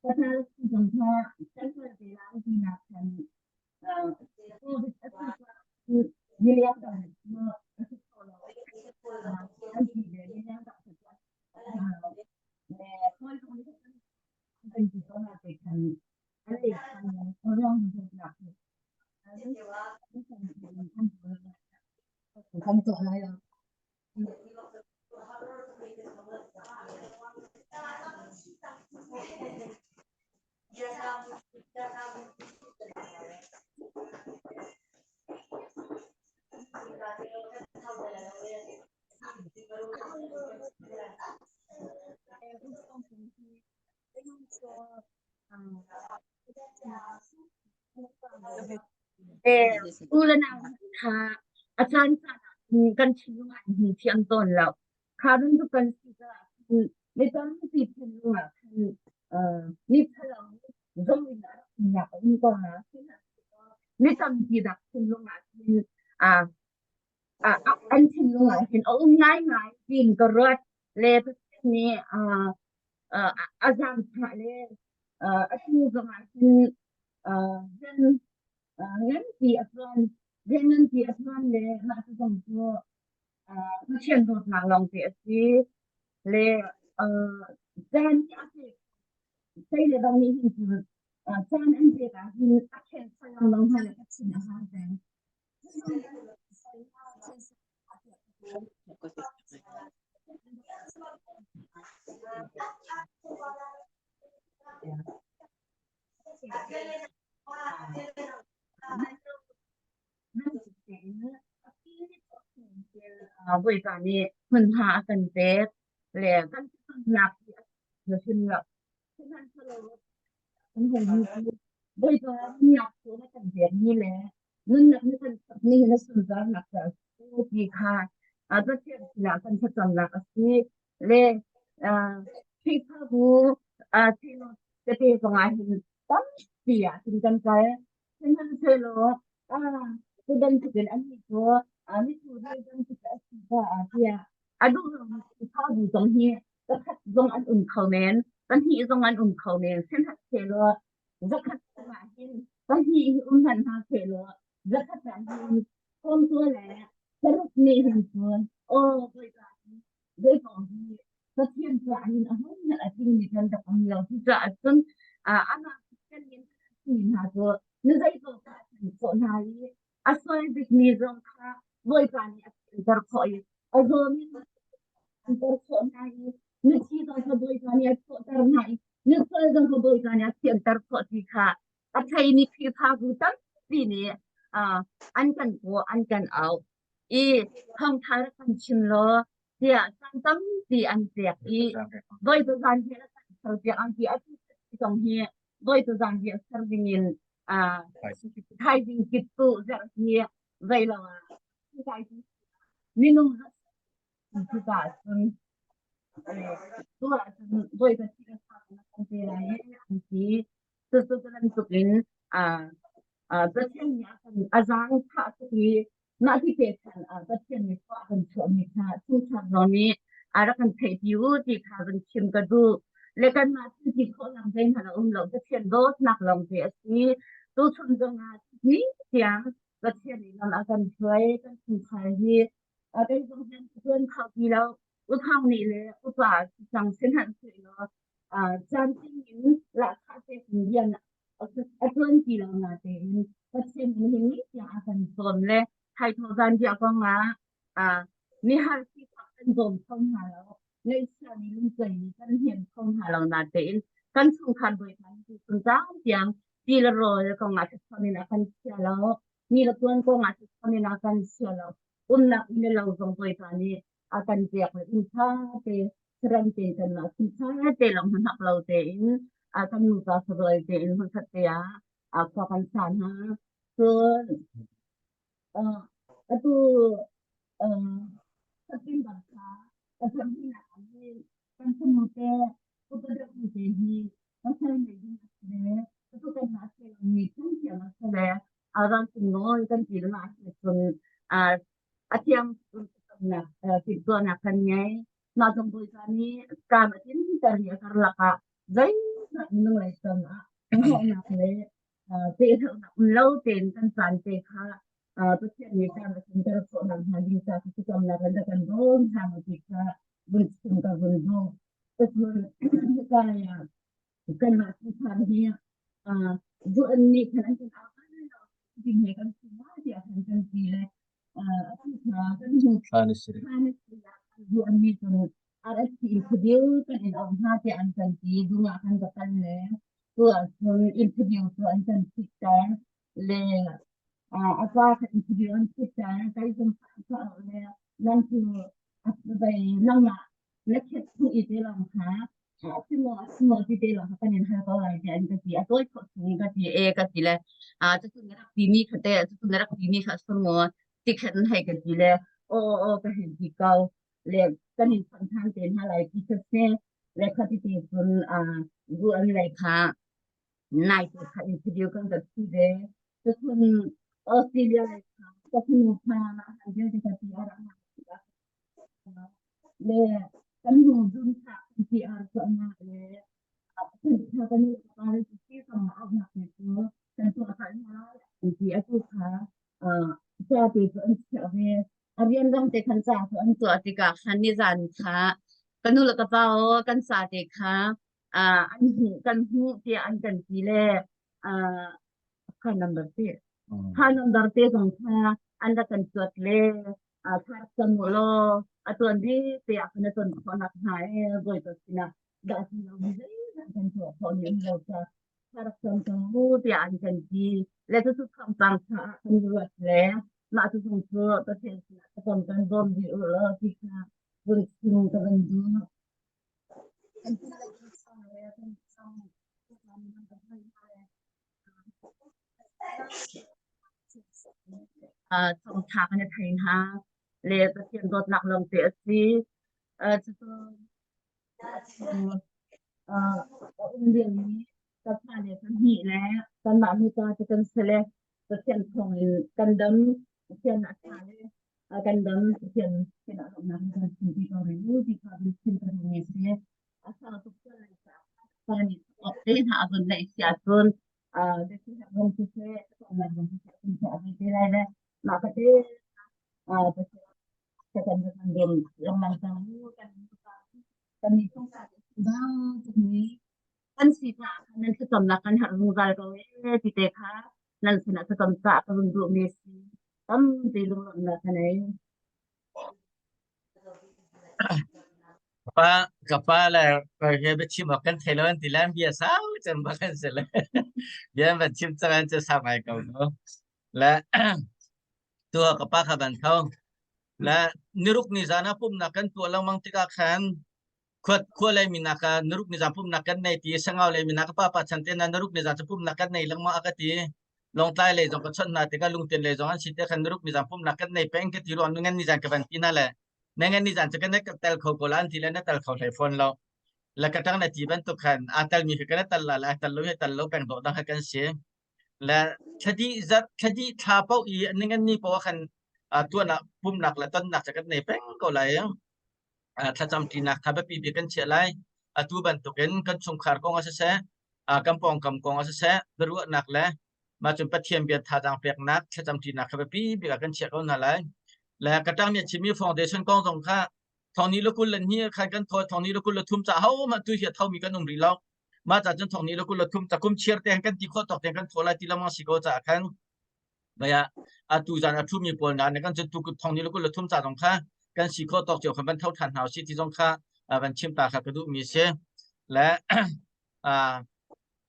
ka thal zong kha kan hal ve lai ti nak khan covid a si miliang dang a si kho lo an ti le miliang dang le khawi zong nih kan ti ko na te khan an le khan ruang nak kan tuah lai lo. U le nau kha a caan caan ah kan thinlung ah an hmu thiam tawn lo. Kha bantuk kan si caah mi tampi thinlung ah khan mi ṭhalo zong in a rak umnak a um ko na. Mi tampi dak thinlung ah hin an thinlung ah hin a um ngaingai tiin ka ruat le Pathian nih a zaangfah le a hnu zongah hin rian nganpi a ṭuan rian nganpi a ṭuan le mah cu zong cu Pathian dawtnak lawngte a si le caan hi a pek sei le bang nih hin cun caan an pek ah hin a khen lengmang hna le ka thin a hang peng. Bawipa nih hmunhma a kan pek le kan nak hi a hrim lo. Sihmanhsehlaw kan hung hmu cu Bawipa nunnak cu na kan pekmi le nunnak na kan pekmi hi na sunparnak cu a si ti kha Pathian sinah kan thlacamnak a si. Le Khrihfabu tete zongah hin tampi ah hin kan kal. Sihmanhsehlaw cu bantukin annih cu mithur bantuk a si caah tiah a duh lomi Khrihfabu zong hi pakhat zong an um kho men, pahnih zong an um kho men. Sihmanhsehlaw zakhat chungah hin pahnih hi um hmanh hna sehlaw zakhat ah hin sawmtua le saruk nih hin cun aw Bawipa zei kong hi Pathian caah hin a hmun a tlingmi kan rak um lo. Cucaah cun amah Pathian min mi hna cu na zeipaoh kha a thlen khawh hna i a sual bikmi zong kha Bawipa nih a thianter khawh i a zawmi zong a thianter khawh hna i mithi zong kha Bawipa nih a thawhter hna i misual zong kha Bawipa nih a thianter khawh ti kha a theimi Khrihfabu tampi nih an kan kawh an kan auh i thawngṭha rak kan chim law tiah caan tampi an pek i Bawipa zan hi a kan serpiak an ti atu zong hi Bawipa zan hi a ser dingin thaizing kip tu zerh hi zei lo ah minung cucaah cun tu ahcun Bawipa thil a kan pe lai an ti cucu bantuk in Pathian nih a kan a zaang thah tuk i mah ti pechan ah Pathian nih khua a kan chuahmi kha chungkhar zong nih a rak kan theihpi u ti kha van chim ka duh. Le kanmah thil ti khawhnak zeihmanh a um lo. Pathian dawtnak lawngte a si. Tuchun zong ah ni tiang Pathian nih lam a kan hruai kan chungkhar hi a kei zong hian ka tuan kho ti lo. Uthang nih le upa cang sihmanhsehlaw caan tling in lahkhah pek in rian a ṭuan ti lo natein Pathian nih hin ni tiang a kan sawm le thaithawh zanriah kong ah mihar sifak kan bawm kho hna lo, ngaihchiami lungtuaimi kan hnem kho hna lo natein kan chungkhar Bawipa nih tuchun caan tiang ti le rawl kong ah thlacam in a kan chia lo, ni le tuan kong ah thlacam in a kan chia lo, umnak inn le lo zong Bawipa nih a kan pek le inn ṭha te saram te kanmah thi ṭha te lawng hna lo tein a kan nupa sarual tein hmunkhat te ah khua kan sa hna. Cun atu September thla a zarhnak ah hin kan fanu te upa deuh te hi pasal nei ding a si ve. Atu kanmah mi thiamthiam a si ve. Vancung nawl kan ti lama ah cun a thiang timhtuahnak kan ngei. Mah zong Bawipa nih kaam a tinter i a karlak ah zeihmanh minung lei kam ah hnawhnak le pehzulhnak um lo tein kan caan te kha Pathian nih caan a tinter khawh nakhnga ding ca thlacamnak in a kan bawm hna maw ti kha vun chim ka vun duh. Cun hika lei ah kanmah chungkhar hi duan nih khan an kan au ding he kan si ma tiah khan kan ti le atu kha kan hmu duan nih cun RSP interview kan in auh hna tiah an kan ti dung ah kan ka kal le tu ahcun interview cu an kan thit ter le a pa kha interview an thit ter kai zong le nang cu nangmah na khet chung i te lawng kha a si maw a si maw ti te lawng kha kan in hal ko lai tiah an ka ti a tawi khawh chung ka ti e ka ti le a cucu na rak timi kha te cucu na rak timi kha a si maw ti khan hei ka ti le aw aw ka hei ti ko le kan in chawnh than te hna lai ti kha si le kha ti te cun a gu an lei kha nai te kha interview kan ka thi ve. Cun Australia lei kha ka fanu kha an vialte ka ti a rak le kan hnu zun kha kan ti ar cu angah le kha kan i pa le ti kong ah nak te cu kan tuah ka hna an ti atu kha ca te cu an chiah ve a rian rang te khan ca cu an tuah tikah khan nizan kha ka nu le ka pa aw kan sa te kha an hmuh kan hmuh tiah an kan ti le kha number te kha number te zong kha an rak kan cuat le thar cam u law a tuan bi te ah khan a ton khawh nak hnga e bawipa sinah dah si lo mi zeihmanh kan tuah khawh ni um lo ca thar cam ko u tiah an kan ti le cucu thawngpang kha ah kan ruat le mah cu zong cu Pathian sinah thlacam kan bawm dih u law ti kha vun chim ka van duh. Kan ti le kan sang le kan sang thawngtha kan i thei hna le Pathian dawtnak lawngte a si. Cucu a um liomi ka fale pahnih le kanmah nupa cu kan si le Pathian thawngin kan dam. Pathian a ṭha le kan dam. Pathian sinah lawmhnak kan chim ti ko rih u ti kha kan chim ka duhmi a si. A sau tuk sual lai caah pa nih awk te hna a vun neih si ahcun biasiherh zong siseh, cawnnak zong siseh kan tuah ve te lai le mah fate Pathian kan kan dum lengmang cang mu kan kan nih chungkhar dang tukmi kan si caah nan thlacamnak kan herh zungzal ko ee ti te kha nan sinah thlacam cah ka vun duhmi si tampi lunglawmhnak ka nei. Pa ka pa le he biachim awk kan thei lo an ti le bia sau cem bak an si le bia van chim cang an cu sau ngai ko no le tua ka pa kha ban tho le niruk ni zan ah pumnak kan tuah lengmang tikah khan khua khua lei minak ah niruk ni zan pumnak kan nei ti sangau lei minak ka pa pa chan te na niruk ni zan cu pumnak kan nei lengmang a ka ti Lawngtlai lei zong ka chawnh hna tikah lungtian lei zong an si te khan niruk ni zan pumnak kan nei peng ka ti ruang ngan ni zan ka van ti na le na ngan ni zan cu kan ka tel kho ko la an ti le na tel kho hlei fawn lo la ka tang na ti bantuk khan a tel mi kha kan tel la la tel lo he tel lo peng dawh dang kha kan si le thladi zat thladi thla pau i ningan ni po khan tuan ah pumnak le tonnak ca kan nei peng ko lai thlacam ṭinak kha biapi bik kan chiah lai. Atu bantukin kan chungkhar kong ah siseh, kan pawngkam kong ah siseh, biaruahnak le mah cun Pathian bia thazaang peknak thlacam ṭinak kha biapi bik ah kan chiah ko hna lai. Le ka ṭang nih a chimmi foundation kong zong kha thong ni le 20 le hnih khan kan thaw thong ni le 23 ca hohmanh tu hi a thomi kan um rih lo. Mah ca cun thong ni le 23 ca kum chiar te kan ti khawh tawk te kan thaw lai ti lengmang si ko caah khan Baya atu zan a ṭhumi pawl hna nih kan cu tu thong ni le 23 ca zong kha kan si khawh tawk cio khan van tho ṭhan hna usih ti zong kha van chim ta kha ka duhmi si. Le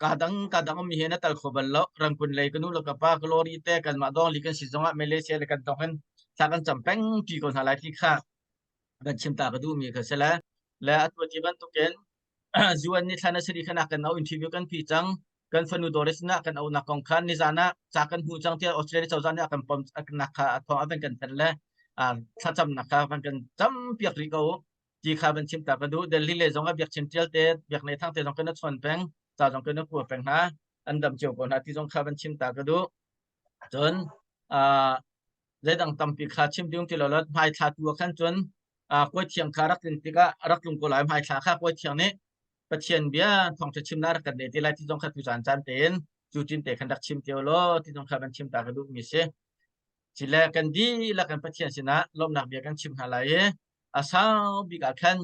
ka dang ka dang ummi he na tal kho bal lo. Rangkun lei ka nu le ka pa ka lori te kanmah dong li kan si zongah Malaysia le kan tong hin thla kan cam peng pi ko hna lai ti kha van chim ta ka duhmi kha si le le atu ti bantukin UN nih thlan a si khan kan au interview kan pi cang kan fanu Doris na kan au nak kong khan nizan ah ca kan hmu cang tiah Australia cozah nih a kan pom nak kha a thawng a van kan thanh le thlacam nak kha van kan cam piak rih ko ti kha van chim ta ka duh Delhi le zong ah biak chin tial te biak nei thang te zong kan chon peng ca zong kan kua peng hna an dam cio ko hna ti zong kha van chim ta ka duh cun zeidang tampi kha chim ding ti lo lo hmai thla tu ah khan cun kawi thiang kha rak tlin tikah rak tlung ko lai hmai thla kha kawi thiang nih Pathian bia thawngṭha chimnak rak kan nei te lai ti zong kha tu caan caan tein cu cin te khan rak chim te law ti zong kha kan chim ta ka duhmi si. Cile kan dihlak kan Pathian sinah lawmhnak bia kan chim hna lai i a sau bik ah khan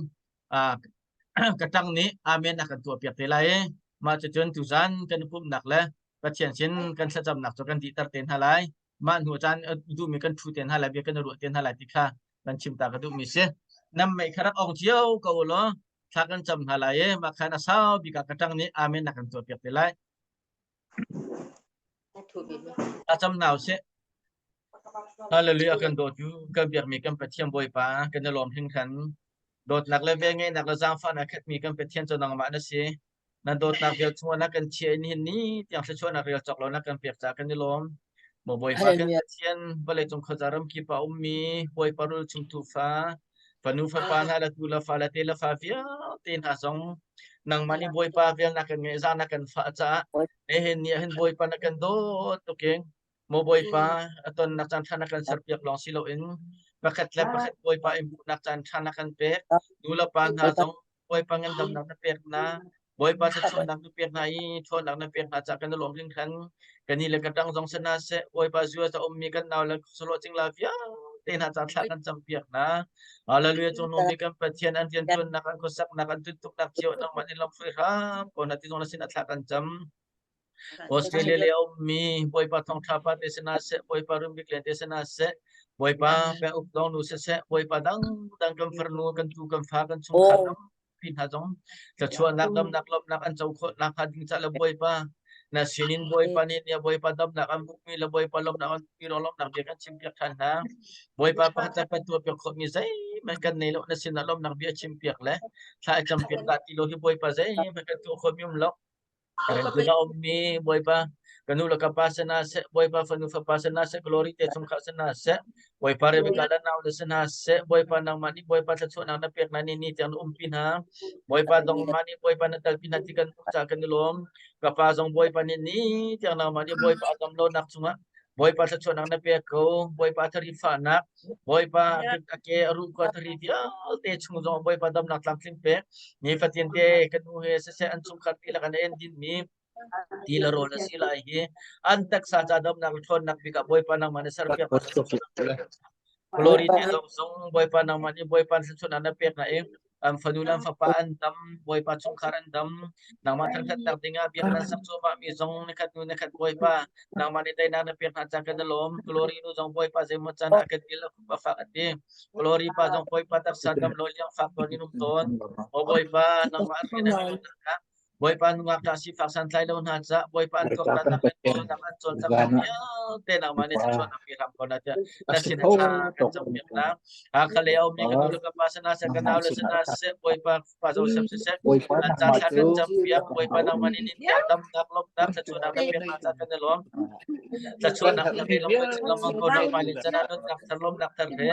ka ṭang nih amen a kan tuahpiak te lai i mah cucun tuzan kan i pumhnak le Pathian sin kan thlacamnak cu kan dihter te hna lai. Mah hnu caan duhmi kan ṭhu te hna lai, bia kan i ruah te hna lai ti kha kan chim ta ka duhmi si. Nam mei kha rak ong cio ko u law thla kan cam hna lai i mah khan a sau bik ah ka ṭang nih amen a kan tuahpiak te lai. A cam hna usih. Hallelujah kan dawtu kan biakmi kan Pathian Bawipa kan i lawm hringhran. Dawtnak le velngeihnak le zaangfahnak khatmi kan Pathian cu nangmah na si. Na dawtnak vel chungah na kan chiah in hin ni tiang thluachuahnak rel cawk lo na kan pek caah kan i lawm. Maw Bawipa kan Pathian vawleicung khuaza ram kip ah ummi Bawipa rul chung tuufa fanu fapa hna le tu le fa le te le fa vialte hna zong nangmah nih Bawipa vel na kan ngeih za na kan fah caah nihin ni ah hin Bawipa na kan dawt tuk in. Maw Bawipa, a tonnak caan ṭha na kan serpiak lawng si loin pakhat le pakhat Bawipa i hmuhnak caan ṭha na kan pek. Nu le pa hna zong Bawipa ngandamnak na pek hna. Bawipa thluachuahnak na pek hna i ṭhawnnak na pek hna caah kan i lawm hringhran. Kan i le ka ṭang zong si hna seh, Bawipa zu a ummi kan nau le sawlawh cingla vialte hna caah thla kan campiak hna. Hallelujah cungnung bik kan Pathian an rianṭuannak an khuasaknak an tuntuknak cio nangmah nih lamhruai hram ko hna ti zong na sin ah thla kan cam. Australia le a ummi Bawipa thawngṭha pa te sinah seh, Bawipa rumbik len te sinah seh, Bawipa peng uk dong nu siseh, Bawipa dangdang kan farnu, kan tu, kan fa, kan chungkhar tampi hna zong thluachuahnak, damnak, lawmhnak an co khawh nakhnga ding caah le Bawipa na sinin Bawipa nih nia Bawipa damnak an hmuhmi le Bawipa lawmhnak an hmuhmi lawng lawmhnak bia kan chimpiak ṭhan hna. Bawipa pakhat le pakhat tuahpiak khawhmi zeihmanh kan nei lo, na sinah lawmhnak bia chimpiak le thla i campiak dah ti lo hi Bawipa zeihmanh kan tuah khawhmi um lo. Ka ummi Bawipa ka nu le ka pa sinah seh Bawipa fanu fapa sinah seh glory te chungkhar sinah seh Bawipa Rebecca le nau le sinah seh Bawipa nangmah nih Bawipa thluachuahnak na pek na ni ni tiang na umpi hna Bawipa dongmah nih Bawipa na talpi hna ti kan hmuh caah kan i lawm ka pa zong Bawipa nih ni tiang nangmah nih Bawipa a dam lonak cungah Bawipa thluachuahnak na pek ko Bawipa thari fahnak Bawipa a ke a ruh khua thari vialte chung zong Bawipa damnak tlamtling pek nifatin te kan nu he siseh an chungkhar dihlak an en dinmi ti le rawl a si lai hi an taksa ca damnak le ṭhawnnak bik ah Bawipa nangmah na serpiak Glory te zong zong Bawipa nangmah nih Bawipa thluachuahnak na pek na i an fanu le an fapa an dam Bawipa chungkhar an dam nangmah thangṭhatnak dingah biak nan sak cuahmah mi zong nikhat hnu nikhat Bawipa nangmah nih teinak na pek hna cang kan i lawm Glory nu zong Bawipa zeimaw can ah kan il a fak a ti Glory pa zong Bawipa taksa dam lo liang fak tawn in um tawn o Bawipa nangmah rian an tuan Bawipa nungak ṭah sifak santlai lo hna ca Bawipa an tuaktannak le tawlnak an cawlcanghnak vialte nangmah nih thluachuahnak pe hram ko na tiah na sin a thla kan campiak hna. Hakha lei a ummi ka nu le ka pa sana seh ka nau le sana seh Bawipa pa Joseph siseh an ca thla kan campiak Bawipa nangmah nih nin tiang damnak lawmhnak thluachuahnak na pek hna ca kan i lawm. Thluachuahnak na pe lawm kan lawmang ko na hmailei can ah nunnak thar lawmnak thar he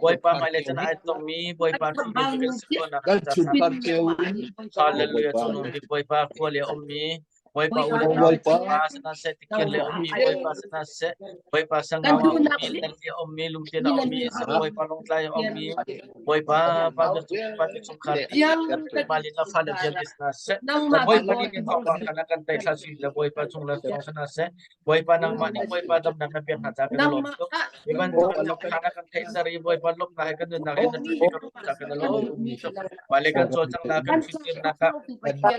Bawipa hmailei can ah ai tongmi Bawipa ṭhu kan si khawhnak ca Hallelujah cungnung bik Bawipa khua le ummi Bawipa u le nau Bawipa sana seh tikir le ummi Bawipa sana seh Bawipa sangau a ummi lerli a ummi lungtian a ummi Bawipa lungtlai a ummi Bawipa pa pa te chungkhar Mali na fa le vialte sana seh Bawipa nih kan thawngpang kana kan tai thla sui le Bawipa chung le chung sana seh Bawipa nangmah nih Bawipa damnak na pek hna ca kan lawm tuk. Hi bantuk thawngtha kan theih zar i Bawipa lawmhnak he kan nunnak rian na ṭuan kan ca kan lawm tuk. Mah kan cawlcanghnak kan fimnak ah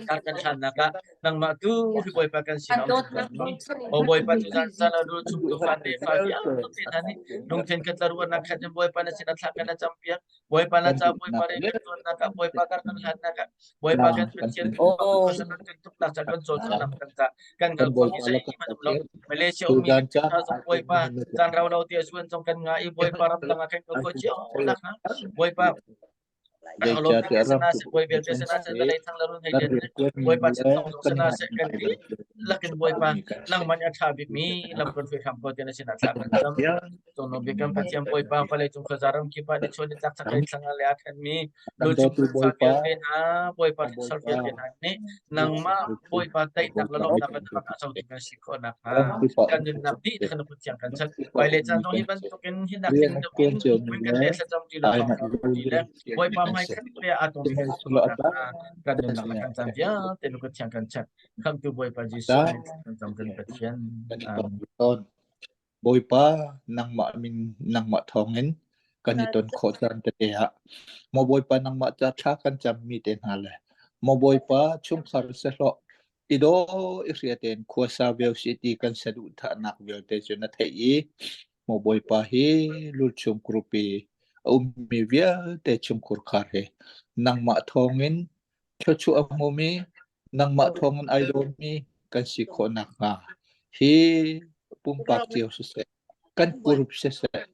kan kan hlannak ah nangmah tu hi Bawipa kan sin ah um O Bawipa tu zan zan a ru chung tu fa te fa vialte hna nih lungthin khat la ruahnak khat in Bawipa na sin a thla kan na campiak Bawipa na ca Bawipa re kan tuannak ah Bawipa kar kan hlannak ah Bawipa kan Pathian kan tuknak ca kan cawlcawnak kan ca kan kal khawh mi zei hmanh um lo Malaysia ummi hna zong Bawipa caan rau lo te zuan zong kan nga i Bawipa ram dang ah kan kal khawh cio nak ha Bawipa lakin Bawipa nangmah nih a ṭha bikmi lam kan hruai hram ko ti na sinah thla kan cam. Cungnung bik kan Pathian Bawipa vawlei cung khuaza ram kip ah nichuah nitlak chaklei thlang le aa ṭhenmi lucung Khrihfa vialte hna Bawipa hrinsor vialte hna nih nangmah Bawipa daihnak le lawmhnak le nuamhnak a cotu kan si khawh nakhnga kan nunnak dih kan kut thiang kan chat. Hmailei caan zong hi bantukin hinak tling deuh in mun kan le thlacam ṭi le thawngṭha ṭi le Bawipa hmai khat te aa tong kan si khawh nakhnga kan nunnak le kan caan vialte na kut thiang kan chat. Khamhtu Bawipa Jesuh kan cam kan Pathian. Amen. Bawipa, nangmah min nangmah thawngin kan i ton khawh caan tete ah maw Bawipa nangmah ca thla kan cammi te hna le maw Bawipa chungkhar sehlawh i daw i hria tein khuasa viau si ti kan saduhthahnak vialte cu na theih i maw Bawipa hi lulchung group i a ummi vialte chungkhur khar he nangmah thawngin thluachuah a hmumi nangmah thawngin ai dawmi kan si khawh nakhnga hi pumpak cio siseh kan group siseh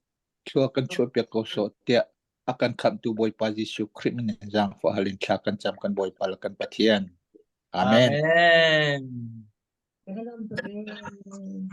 thlua kan chuahpiak ko sawh tiah a kan khamhtu Bawipa Jesuh Khrih min in zaangfah hal in thla kan cam kan Bawipa le kan Pathian. Amen. Amen.